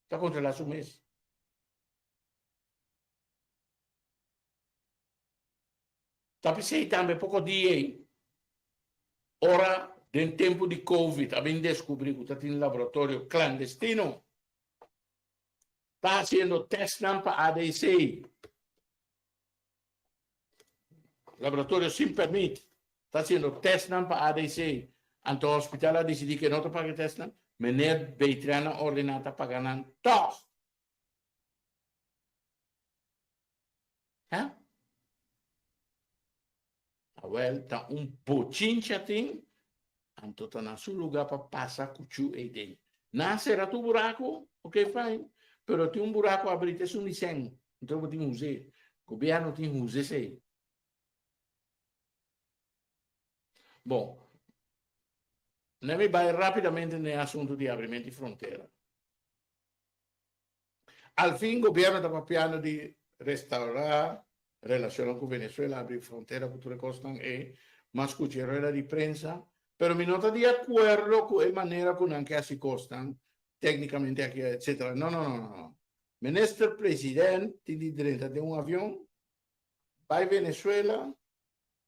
Ta kontrolá su mes. Ta p'esei tambe poko dia ei ora den tempu di covid a bin deskubrí ku ta tin laboratorio klandestino ta hasiendo testnan pa ADC. Laboratorio sin permit ta hasiendo testnan pa ADC. Anto hospital a disidí ku e no ta paga e testnan. Meneer Betrian a ordená ta paga nan tòg. Ha? Awel, ta un bochincha tin, anto ta na su lugá pa pasa kuchu ei den. Nan a sera tur buraku, ok fine, pero tin un buraku abrí te esun di sèn, anto bo tin huz'é. Gobièrnu tin huz'é esei. Bon, nan mi bai rápidamente na e asuntu di abrimento di frontera. Al fin gobierno ta papiando di restaura relacionnan cu Venezuela, abri frontera cu tur e cosnan ey, m'a scucha e rueda di prensa, pero mi no ta di acuerdo cu e manera cu nan ke haci cosnan, tecnicamente aki etcetera. No, no, no, no, no. Minister President tin di drenta den un avion, bay Venezuela,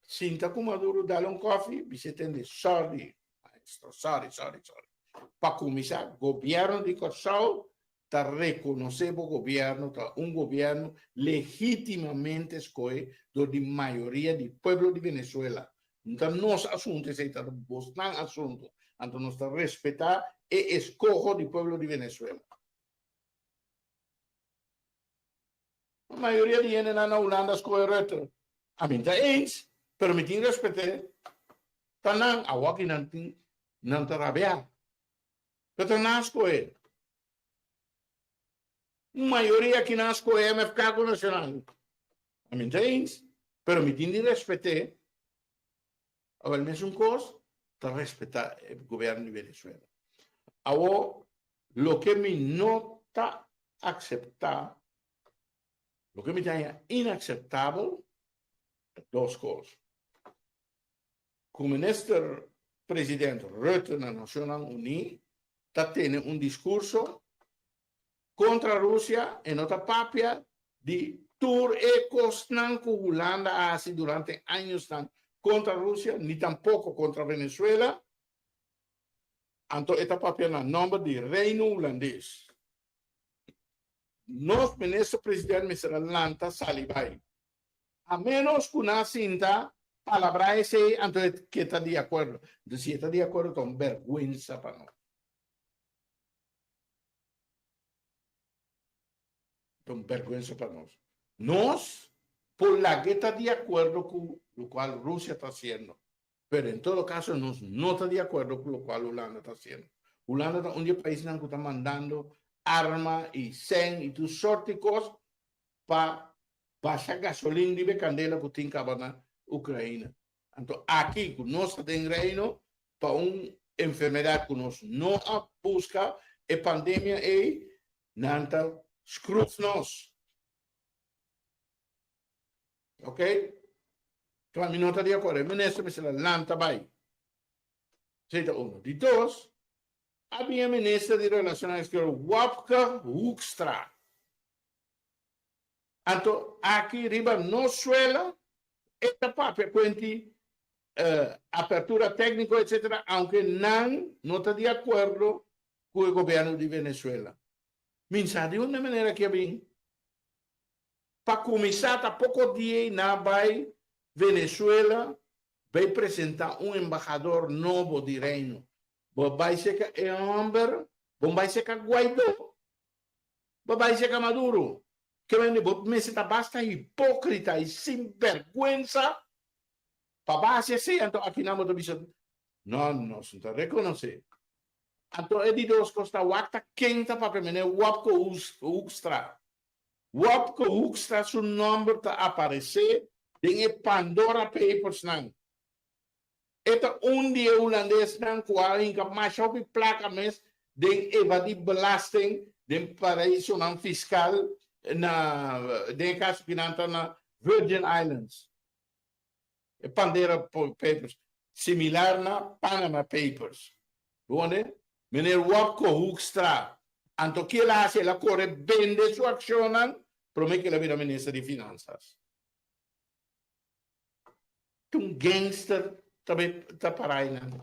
Sinta ku Maduro dal un kofi, bis'é tende sorry maestro, sorry, sorry, sorry. Pa kuminsá, gobièrnu di Kòrsou ta rekonosé bo gobièrnu ta un gobièrnu legítimamente skohe dor di mayoria di pueblo di Venezuela. No ta nos asuntu esei, ta bosnan asuntu. Anto nos ta respetá e eskoho di pueblo di Venezuela. Mayoria di hendenan na Hulanda skohe Rutte. Ami ta eens, pero mi tin respete pa nan. Awor nan tin nan ta rabia. Pero ta nan skohe. Un mayoria ki nan skohe MFK ku Nacional. Ami ta eens, pero mi tin di respete. Awor el mesun kos ta respeta e gobierno di Venezuela. Awor loke mi no ta acepta, loke mi ta haña inaceptabel ta dos kos. Ku Minister President Rutte na Nacionnan Uní ta tene un discurso contra Rusia e no ta papia di. tur e kosnan ku Hulanda a hasi durante añosnan kontra Rusia, ni tampoko kontra Venezuela, anto e ta papia na nòmber di Reino Hulandes. Nos Minister President mester a lanta sali bai. A ménos ku nan a sinta palabrá esei, anto e ke ta di akuerdo. Anto si e ta di akuerdo ta un bèrgwensa pa nos. Ta un bèrgwensa pa nos. Nos por lag'é ta di akuerdo ku lokual Rusia ta hasiendo, pero en todo kaso nos no ta di akuerdo ku lokual Hulanda ta hasiendo. Hulanda ta un di e paisnan ku ta mandando arma i sèn i tur sòrt di kos pa basha gasolin riba e kandela ku tin kaba na Ukraina. Anto aki ku nos ta den Reino pa un enfermedat ku nos no a buska, e pandemia ei, nan ta skruf nos. Ok? Kla mi no ta di akuerdo. E minister mester a lanta bai. Esei ta uno. Di dos, a bin e minister di Relashonnan Eksterior Wopke Hoekstra. Anto aki riba nos suela e ta papia kuenti apertura tekniko etcetera aunke nan no ta di akuerdo ku e gobierno di Venezuela. Min sa di unda manera ki a bin. Pa kuminsá ta poko dia ei nan a bai Venezuela bai presentá un embahador nobo di Reino. Bo bai seka e hòmber, bo bai seka Guaidó. Bo bai seka Maduro. Ke mende bo mester ta basta hipokrita i sinbergwensa pa bo hasi esei anto akinan bo ta bisa no nos no ta rekonosé. Anto e di dos kos ta wak ta ken ta papia mene Wopke Hoekstra. Wopke Hoekstra su nòmber ta aparesé den e Pandora Papers nan. E ta un di e hulandesnan ku a hinka masha hopi plaka mes den evadí belasting den paraisonan fiskal na den e kaso ki nan ta na Virgin Islands. E Pandera Papers, similar na Panama Papers. Bo wonder? Meneer Wopke Hoekstra, anto ki el a hasi? El a kore bende su akshonnan promé ku el a bira minister di Finansas. Un gangster ta bay ta para einan.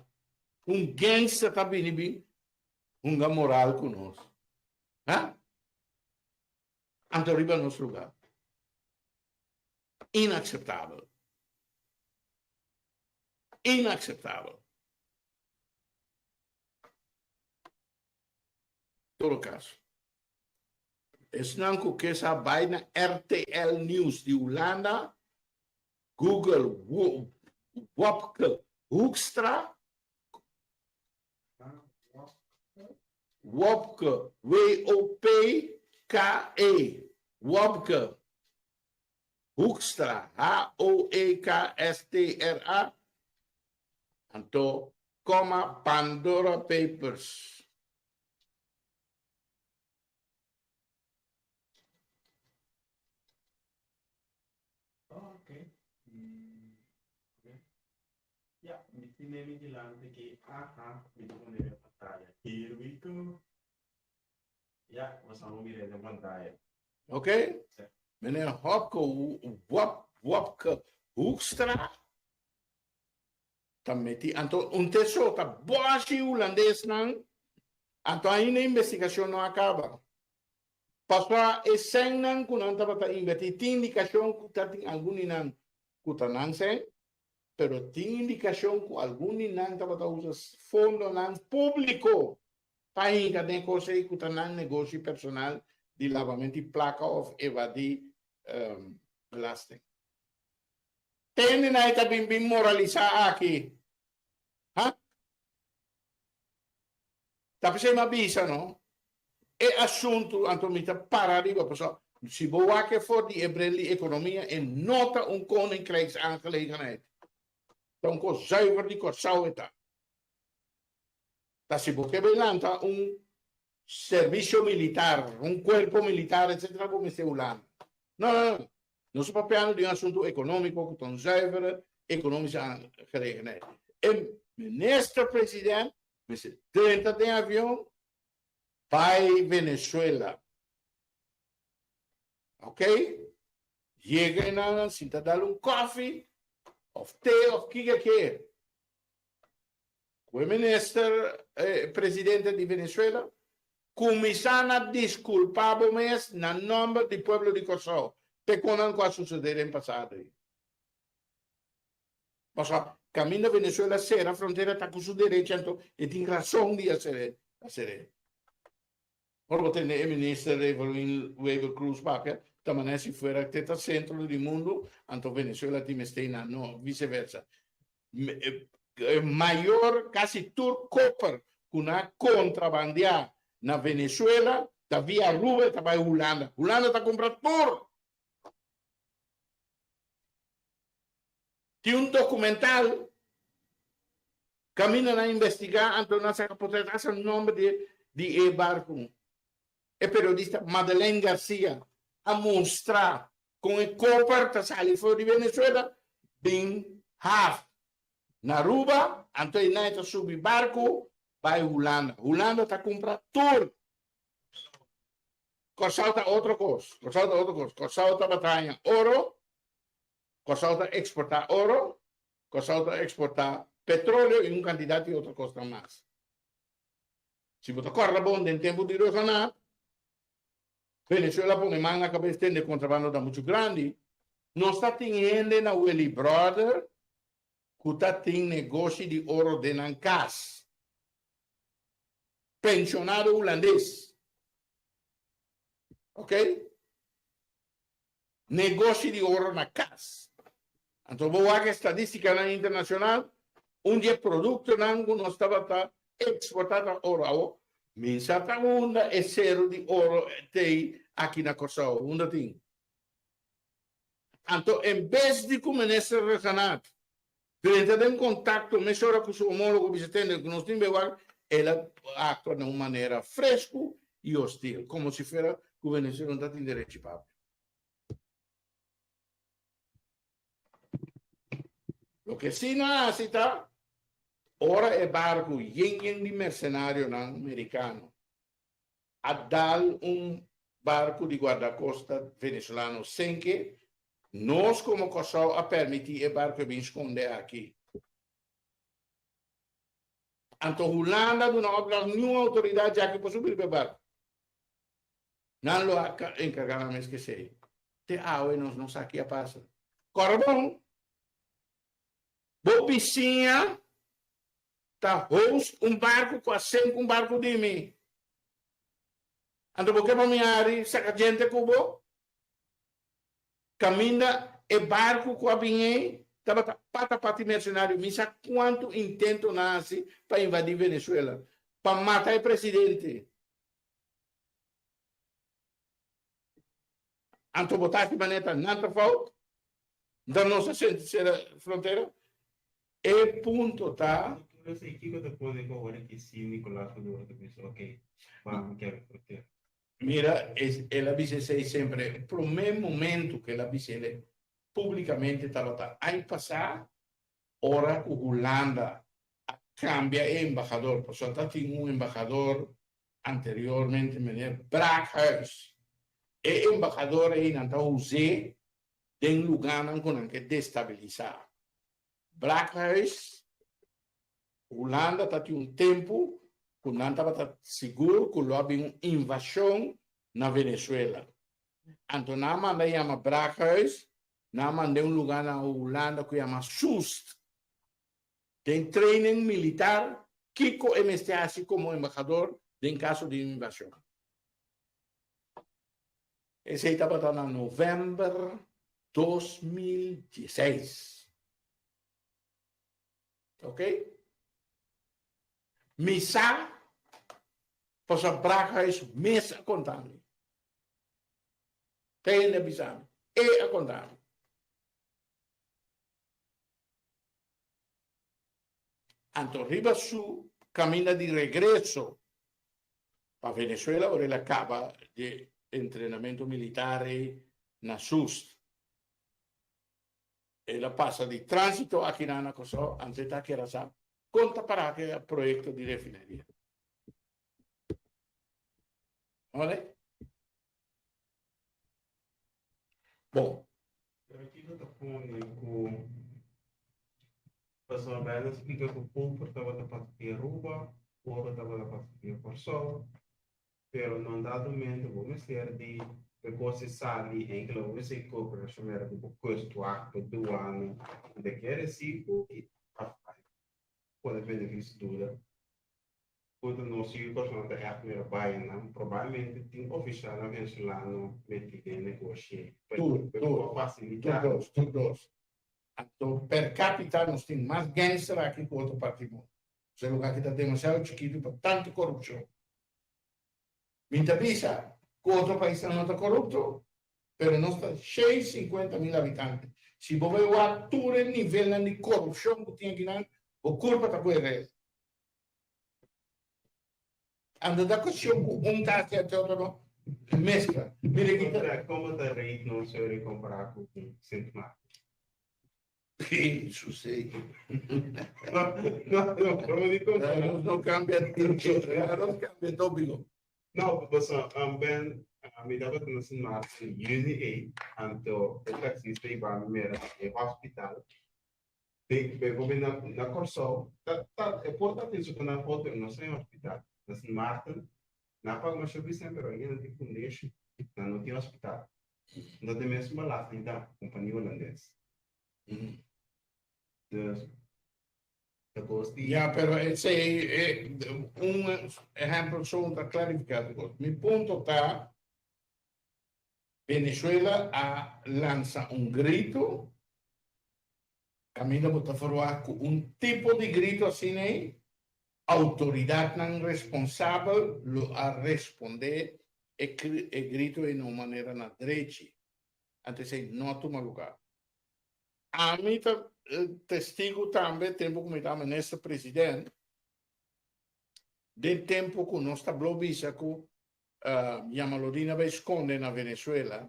Un gangster ta bini bin hunga moral cu nos. Ha? Anto riba nos lugar. Inaceptabel. Inaceptabel. Todo caso. Esnan ku ke sa bai na RTL Nieuws di Hulanda, Google Wopke Hoekstra, Wopke, W-O-P-K-E, Wopke Hoekstra, H-O-E-K-S-T-R-A, anto koma Pandora Papers. Oh, ok. Ok. Ya, mi tin mi dilanti ki, aha, mi ta pone den pantaya. Here we go. Ya, bo sa mira den pantaya. Ok? Meneer Hopke, Wop, Wopke Hoekstra ta meti anto un teso ta boshi hulandesnan anto ainda investigacion no a caba. Pasobra e sènnan ku nan tabata invertí tin indikashon ku ta tin algun di nan ku ta nan sèn, pero tin indikashon ku algun di nan tabata usa fondonan públiko pa hinka den e kos ei ku ta nan negoshi personal di labamentu di plaka òf evadí belasting. Tende nan e ta bin bin moralisá aki? Ha? Ta p'esei mi a bisa no, e asuntu anto mi ta para riba pasobra si bo wak e for di e bril di ekonomia e no ta un koninkrijksaangelegenheid. Ta un kos zuiver di Kòrsou e ta. Ta si bo ke bai lanta un servisio militar, un kuerpo militar etcetera bo mester Hulanda. No no no, nos ta papiando di un asuntu ekonómiko ku ta un zuivere ekonomische aangelegenheid. E minister president Mester drenta den avion bai Venezuela. Ok? Yega einan, sinta dal un kòfi òf te òf kiko ke. Ku e minister, e presidente di Venezuela, kuminsá na diskulpá bo mes na nòmber di pueblo di Kòrsou p'e konan ku a susedé den pasado ei. Pasobra kaminda Venezuela sera frontera ta ku su derecho anto e tin rason di a ser'é. Ora bo tende e minister Evelyn Wever Croes papia, ta manera si fuera te ta centro di mundo, anto Venezuela tin mester na, no, viceversa. Mayor, casi tur koper cu nan a contrabandia na Venezuela ta via Aruba y ta bay Hulanda. Hulanda ta cumpra tur! Tin un documental caminda nan investiga anto nan saca potret hasta nomber di di e barco. E periodista Madeleine Garcia a mustra con e koper ta sali for di Venezuela bin haf na Aruba anto e nan ta subi barco bay Hulanda. Hulanda ta cumpra tur. Corsou ta otro cos. Corsou ta otro cos. Corsou tabata haña oro. Kòrsou ta eksportá oro, Kòrsou ta eksportá petróleo i un kantidat di otro kosnan mas. Si bo ta kòrda bon, den tempu di Rosanat, Venezuela pone man na kabes tende kontrabando ta muchu grandi. Nos ta tin hende na Willy Brother ku ta tin negoshi di oro den nan kas. Penshonado hulandes. Oké? Negoshi di oro na kas. Anto bo wak estadistikanan internashonal, un di e produktonan ku nos tabata eksportá ta oro. Awor, mi sa ta unda e seru di oro t'ei aki na Kòrsou. Unda tin? Anto en bes di ku Minister Rhuggenaath drenta den kontakto mesora ku su homólogo bisa tende ku nos tin bewak, el a aktua na un manera fresku i hostil, komo si fuera ku Venezuela no ta tin derechi papia. Loke sí nan a hasi ta, ora e barku yen yen di mersenarionan merikano a dal un barku di guardakosta venezolano senke, nos komo Kòrsou a permití e barku e bin skonde aki. Anto Hulanda a duna òpdracht niun outoridat djaki por subi riba e barku. Nan lo a enkargá nan mes k'esei. Te awe nos no sa ki a pasa. Kòrda bon, bo bisiña ta host un barku ku a senk un barku di mi. Anto bo ke pa mi hari saka djente ku bo? Kaminda e barku ku a bin ei tabata pata pati mersenario. Mi sa kuantu intento nan hasi pa invadí Venezuela, pa mata e presidente. Anto bo ta hasi manera nan ta fout? Dan nos a sera frontera? E punto ta. Kiko ta pone ku awor aki si Nicolas Maduro ta bisa ok, ban kebra frontera? Mira, el a bisa esei semper. E promé momento ku el a bisa el públikamente tabata aña pasá ora ku Hulanda a kambia e embahador, pasobra tatin un embahador anteriormente meneer Braakhuis. E embahador ei nan ta us'é den lugánan ku nan ke destabilisá. Braakhuis, Hulanda ta tin un tempu ku nan tabata sigur ku lo a bin un invashon na Venezuela. Anto nan a manda yama Braakhuis, nan a mand'é un lugá na Hulanda ku yama Soest. Den training militar kiko e mester hasi komo embahador den kaso di un invashon. Esei tabata na novèmber 2016. Ok? Mi sa pasobra Braakhuis mes a konta mi. Te hende a bisa mi. E a konta mi. Anto riba su caminda di regreso pa Venezuela ora el a caba di entrenamento militar ei na Soest. El a pasa di transito akinan na Kòrsou anto e ta kera sa kon ta para ku e proyekto di refineria. Ore? Bon. pone ku pasobra Bijbel splika ku koper tabata pasa di Aruba, oro tabata pasa di Kòrsou, pero na un dado momento bo mester di e kos e sali enkele bo mester di koperashon mera ku bo kustwacht, bo duana, de ke resibo i pone benefisio duda. Punto nos yu persona ta ègt mira bayanan, probablemente tin ofisialnan venezolano metí den e negoshi pa Tur, pa tur, fasilitá. tur dos, tur dos. Anto per capita nos tin mas gangster aki ku otro parti di mundu. Nos e lugar aki ta demasiado chikitu pa tantu korupshon. Mi ta bisa ku otro paisnan no ta korupto, pero nos ta 650.000 habitante. Si bo bai wak tur e nivelnan di korupshon ku tin akinan, bo kurpa ta ku e red. Anto ta cuestion cu un ta haci e otro no mezcla. Mira aki ta. Como ta rate nos ora compara cu Sint Maarten? Jesus ei. No, no, no, di compara. Nos no cambia nos cambia topico. No, pasobra Ben, mi tabata na Sint Maarten juni ei, anto e taxista iba mi mira e hospital. Den bo bin na Kòrsou, ta ta e por ta tin su na foto no sa en hospital. Na Sint Maarten, nan paga masha bisen pero ainda nan tin fundeshi, nan no tin hospital. No ta e mesun belasting ta kompania hulandes. Dus ta kos di. Ya, pero esei un ehèmpel so ta klarifiká tur kos. Mi punto ta Venezuela a lansa un grito kaminda bo ta ferwagt ku un tipo di grito asina ei, outoridatnan responsabel lo a respondé e e grito ei na un manera na drechi. Anto esei no a tuma lugá. Ami ta testigu tambe tempu ku mi ta minister president, den tempu ku nos ta blo bisa ku Yamalodin a bai skonde na Venezuela,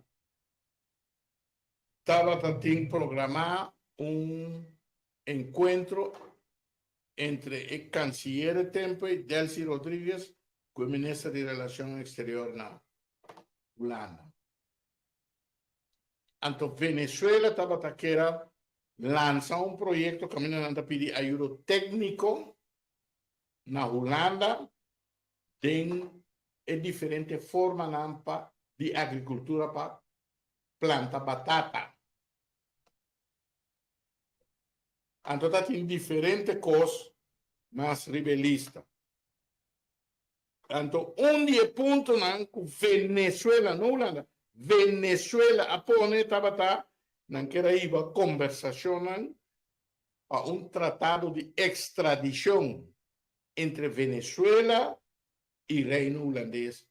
tabata tin programá un enkuentro entre e kansiyer e tempu ei, Delcy Rodriguez, ku e minister di Relashon Eksterior na Hulanda. Anto Venezuela tabata kera lansa un proyekto kaminda nan ta pidi ayudo tékniko na Hulanda den e diferente formanan pa di agricultura pa planta batata. Anto ta tin diferente cos mas riba e lista. Anto un di e puntonan cu Venezuela, no Hulanda, Venezuela a pone tabata nan kier a hiba conversacionnan pa un tratado di extradicion entre Venezuela y Reino Hulandes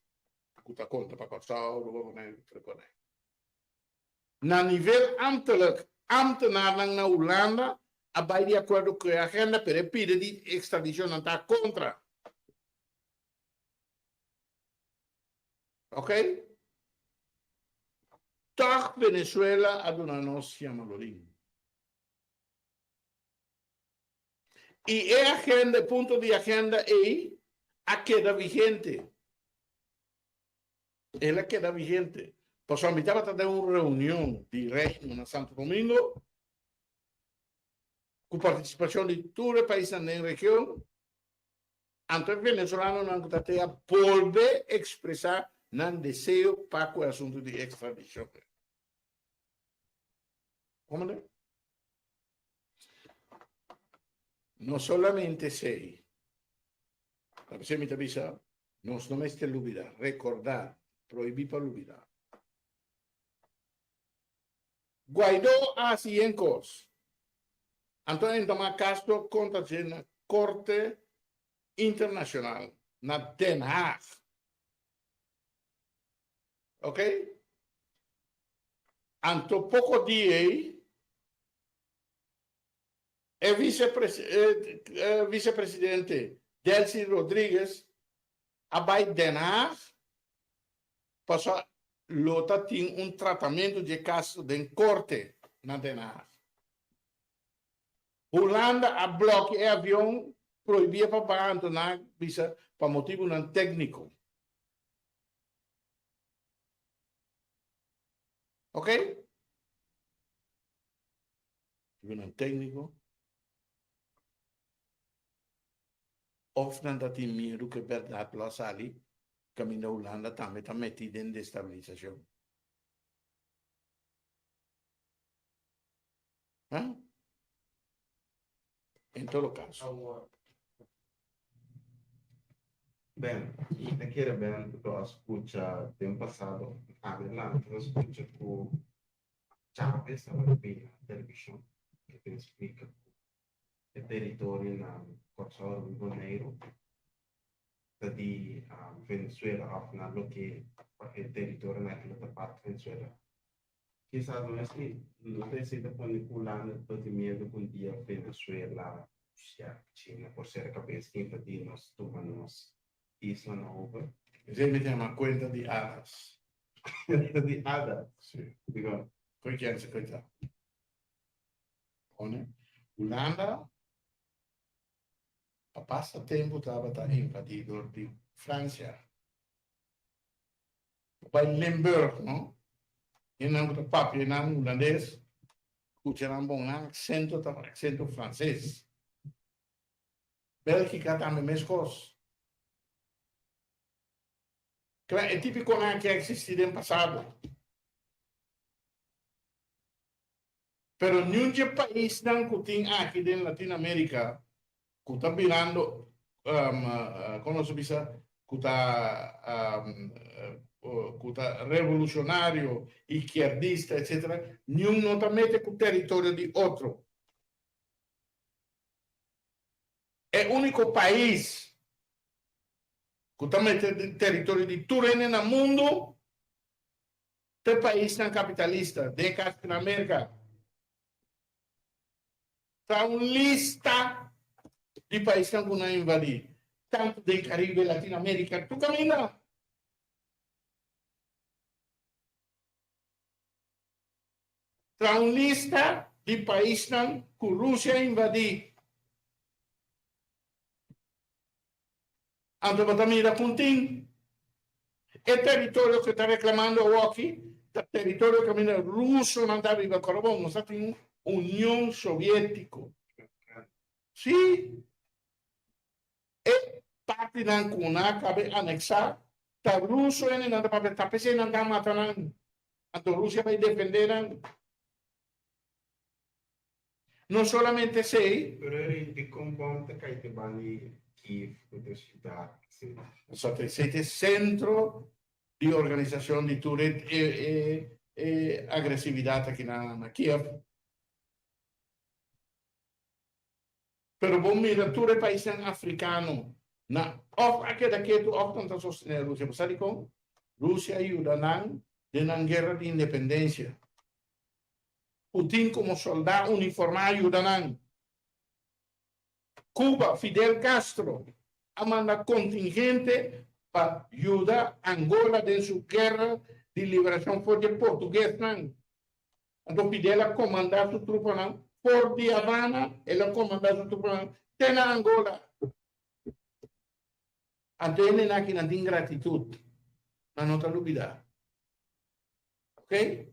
cu ta conta pa Corsou, Aruba, Boneiru y otro Boneiru. Na nivel ambtelijk, ambtenaarnan na Hulanda a bay di acuerdo cu e agenda pero e pida di extradicion nan ta contra. Ok? Toch Venezuela a duna nos Yamalorin. I e agenda, e punto di agenda ei a keda vigente. El a keda vigente. Pasobra mi tabata den un reunion di Reino na Santo Domingo ku partisipashon di tur e paisnan den region. Anto e venezolanonan ku ta te a bolbe ekspresá nan deseo pa ku e asuntu di ekstradishon. Komende? No solamente esei, ta p'esei mi ta bisa, nos no mester lubidá, rekordá, prohibí pa lubidá. Guaidó a hasi yen kos. Anto a entamá kaso kontra dje na Korte Internashonal na Den Haag. Ok? Anto poko di ei e vicepresidente Delcy Rodriguez a bai Den Haag pasobra lo ta tin un tratamentu dje kaso den korte na Den Haag. Hulanda a blòkia e avion, prohibí e pa baha anto nan a bisa pa motibunan tékniko. Ok? Motibunan tékniko. Òf nan ta tin miedu ku e bèrdat lo a sali kaminda Hulanda tambe ta metí den destabilisashon. Ha? En todo kaso. Ben, mi ta kere ben ku to a skucha den pasado, adelante a skucha ku Chávez tabata bini na televishon i ta splika ku e teritorio na Kòrsou i Boneiru ta di Venezuela òf na loke e teritorionan aki lo ta parti Venezuela. Kisas no es no ta esei ta pone ku Hulanda ta tin miedu ku un dia Venezuela, Rusia, China por sera kabes invadí nos tuma nos islanan over. Esei mi ta yama kuenta di hadas. Kuenta di hadas? Si. Dikon? Koe kende si koe ta pone Hulanda pa pasa tempu tabata invadí dor di Francia. Bo bai Limburg, no? Hendenan ku ta papia nan hulandes, skucha nan bon, nan aksento ta aksento franses. Bélgika tambe meskos. Kla, e típikonan aki a eksistí den pasado. Pero niun dje paisnan ku tin aki den Latinoamérika ku ta birando, kon nos ta bisa, ku ta ku ta revolushonario, ikierdista, etsetera, niun no ta mete ku teritorio di otro. E úniko pais ku ta mete den teritorio di tur hende na mundu ta e paisnan kapitalista, den e kaso na Merka. Ta un lista di paisnan ku nan invadí, tantu den Karibe, Latinoamérika, tur kaminda. Ta un lista di paisnan ku Rusia a invadí. Anto bo ta mira kon tin e teritorio ku ta reklamando awoki ta teritorio kaminda rusonan ta biba. Kòrda bon, nos ta tin un Union Soviétiko. Sí, e partinan ku nan a kabe aneksá ta ruso hende nan ta papia, ta p'esei nan ta mata nan. Anto Rusia bai defendé nan. No solamente esei. Pero e dikon bom ta kai te banda Kiev ku ta siudat si. Pasobra esei ta e sentro di organisashon di tur e e agresividat aki na Kiev. Pero bo mira tur e paisnan afrikano na òf a keda ketu òf nan ta sostené Rusia. Bo sa dikon? Rusia a yuda nan den nan guera di independensia. Putin komo soldá uniformá a yuda nan. Cuba, Fidel Castro a manda kontingente pa yuda Angola den su guera di liberashon for di e portuguesnan. Anto Fidel a komandá su trupanan for di Havana, el a komandá su trupanan te na Angola. Anto hendenan aki nan tin gratitut, nan no ta lubidá. Oke?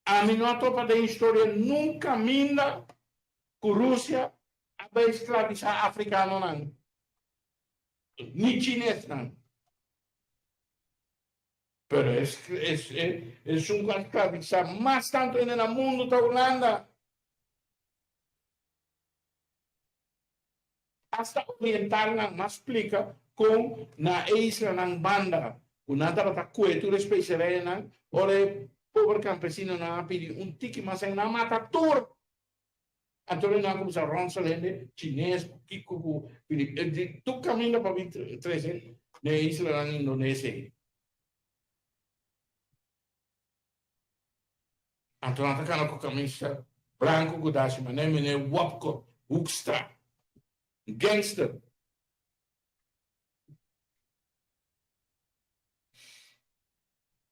Ami no a topa den historia nunca minda cu Rusia a bay sclavisa africanonan, ni chinesnan. Pero esun cu a sclavisa mas tanto hende na mundo ta Hulanda. Hasta orientalnan mas splika kon na e islanan banda ku nan tabata kue tur e speserijanan, ora e pober kampesinonan a pidi un tiki mas nan a mata tur. Anto nan a kuminsá ronsel hende chines ku kiko ku di tur kaminda pa bin trese na e islanan Indonesia ei. Anto nan ta kana ku kamisa blanku ku dashi manera meneer Wopke Hoekstra, gangster.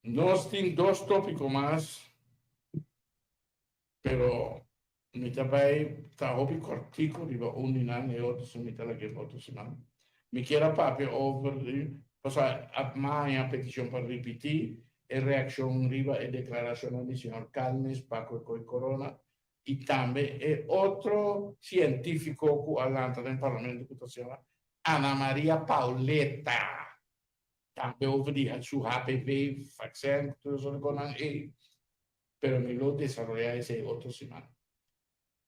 Nos tin dos topiko mas, pero mi ta bai ta hopi kortiku riba un di nan, e otro si mi ta lag'é pa otro siman. Mi kier a papia over di, pasobra a haña petishon pa ripití e reakshon riba e deklarashonnan di señor Calmes pa ku e koi corona. i tambe e otro sientífiko ku a lanta den parlamento ku ta yama Ana Maria Pauletta. Tambe over di su HPV vaccin ku tur esor konan ei. Pero mi lo desaroyá esei otro siman.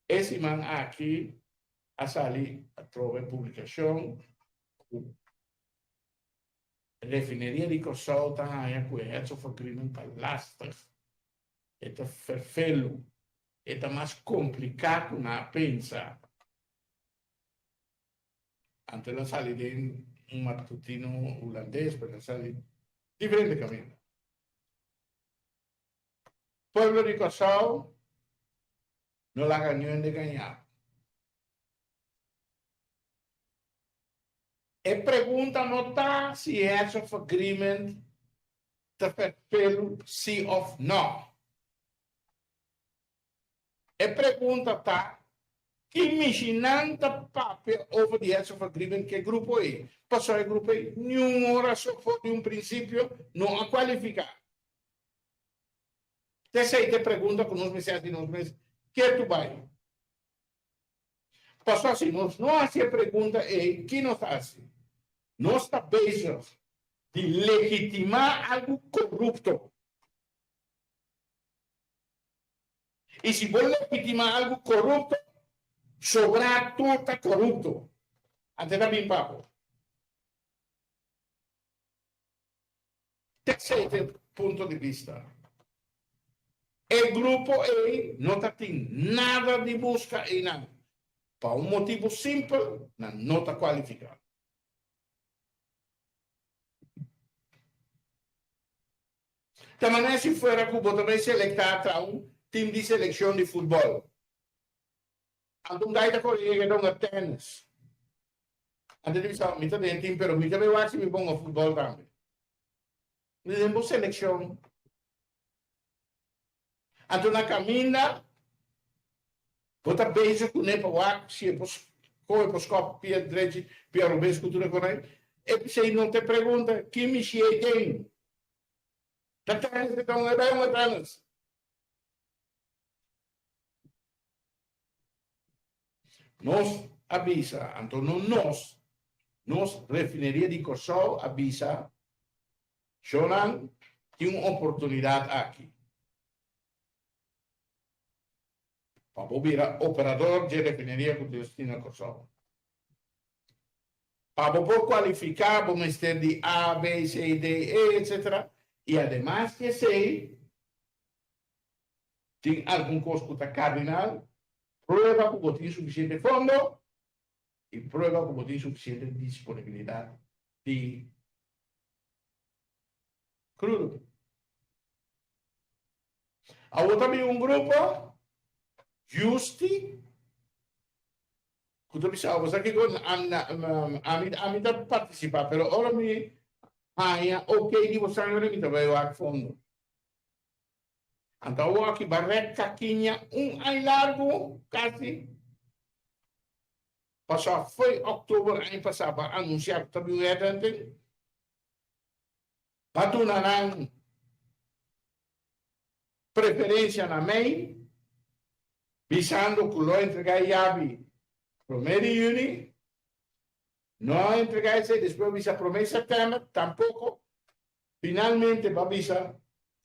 E siman aki a sali atrobe publikashon ku Refineria di Kòrsou ta haña ku e Heads of Agreement ta lastig, e ta ferfelu, e ta mas kompliká ku nan a pensa. Anto el a sali den un matutino hulandes, pero el a sali diferente kaminda. Pueblo di Kòrsou no laga niun hende gañá. E pregunta no ta si e Heads of Agreement ta ferfelu si of no. E pregunta ta ki mishinan ta papia over di Heads of Agreement ku e grupo ei. Pasobra e grupo ei niun ora so for di un prinsipio no a kualifiká. T'esei ta e pregunta ku nos mester hasi nos mes ketu bai. Pasobra si nos no hasi e pregunta ei, ki nos ta hasi? Nos ta bezig di legitimá algu korupto. I si bo legitimá algu korupto, sobrá tur ta korupto. Anto e ta bin pa bo. T'esei ta e punto di bista. E grupo ei no ta tin nada di buska einan. Pa un motibu simpel, nan no ta kualifiká. Ta manera si fuera ku bo ta bai selektá tra un tim di selekshon di futbòl. Anto un gai ta kore yega ta hunga tènis. Anto e ta bisa, Mi ta den tim, pero mi ta bai wak si mi por hunga futbòl tambe. Mi ta den bo selekshon. Anto na kaminda bo ta bezig kuné pa wak si e por kohe por skòp pia drechi, pia robes ku tur e kos ei. E p'esei no ta e pregunta, Ki mishi ei den? Ta tènis e ta hunga, e bai hunga tènis. Nos a bisa, anto no nos, nos Refineria di Kòrsou a bisa, Shownan tin un oportunidat aki pa bo bira operador dje refineria ku Dios tin na Kòrsou. Pa bo por kualifiká bo mester di A, B, C, D, E, etsetera, i ademas di esei, Tin algun kos ku ta kardinal, prueba ku bo tin sufisiente fondo i prueba ku bo tin sufisiente disponibilidat di krudo. Awor ta bin un grupo, Justi, ku ta bisa bo sa kiko ami ami ta partisipá pero ora mi haña ok di bo sangre mi ta bai wak fondo. Anto awor aki ba rek kakiña un aña largu kasi. Pasobra fo'i oktober aña pasá ba anunsiá ku ta bin un headhunting. Ba duna nan preferensia na mei, bisando ku lo entregá e yabi promé di yüni. No a entregá esei, despues a bisa promé di sèptèmber, tampoko. Finalmente bo a bisa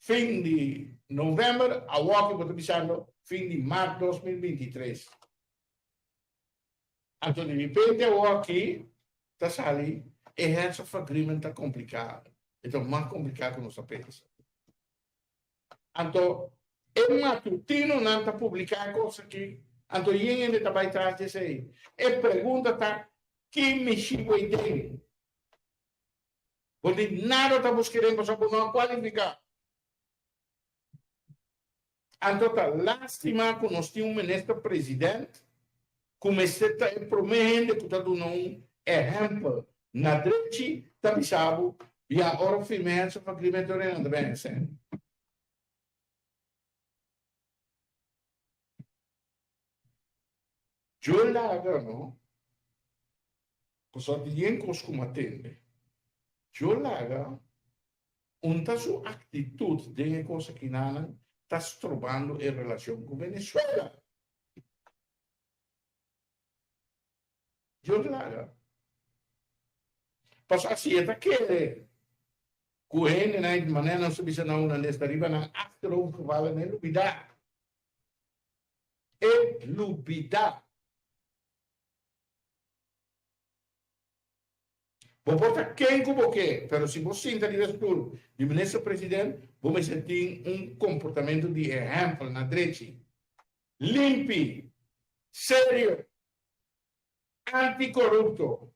fin di november, awoki bo ta bisando fin di mart 2023. Anto di ripente awoki ta sali e heads of agreement ta complica, e ta mas complica cu nos a pensa. Anto e matutinonan ta publica e cos aki, anto yen hende ta bay tras di esey. E pregunta ta, ki mishi bo ei den? Bo di nada ta buska den pasobra bo no a kualifiká. Anto ta lástima ku nos tin un minister president ku mester ta e promé hende ku ta duna un ehèmpel na drechi ta bisa bo ya ora firma e heads of agreement ora nan ta bini esei. Yo laga no, pasobra tin yen kos ku mi a tende. Yo laga un ta su aktitut den e kos akinanan ta strobando e relashon ku Venezuela. Dios laga. Pasobra si e ta kere ku hendenan manera nos ta bisa na hulandes ta riba nan achterhoofd gevallen, e lubidá. E lubidá. Bo por ta ken ku bo ke, pero si bo sinta riba e stul di minister president, bo mester tin un komportamentu di ehèmpel na drechi, limpi, serio, antikorupto.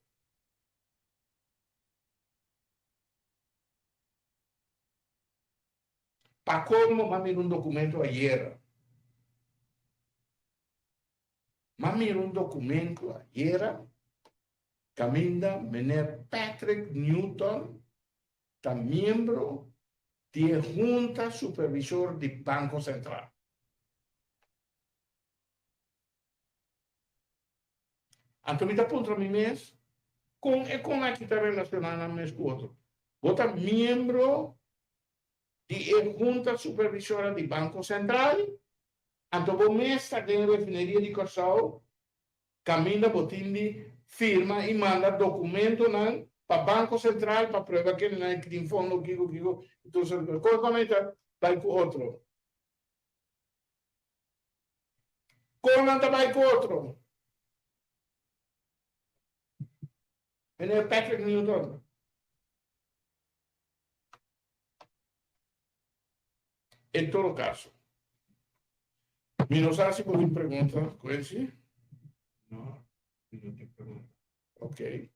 Pa komo m'a mira un dokumento ayera. M'a mira un dokumento ayera kaminda meneer Patrick Newton ta miembro di e Hunta Supervisor di Banko Sentral. Anto mi ta puntra mi mes, kon e kon aki ta relashoná nan mes ku otro? Bo ta miembro di e Hunta Supervisora di Banko Sentral, anto bo mes ta den Refineria di Kòrsou, kaminda bo tin di firma i manda dokumentonan pa Banko Sentral pa prueba kendenan tin fondo kiko kiko, entonces kon e kon ta bai ku otro? Kon nan ta bai ku otro? Meneer Patrick Newton. En todo caso, mi no sa si bo tin pregunta, Quincy. No, mi no tin pregunta. Ok.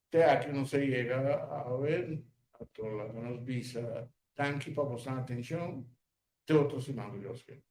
Te aki nos a yega awe, anto laga nos bisa danki pa boso atencion. Te otro siman ku Dios ke.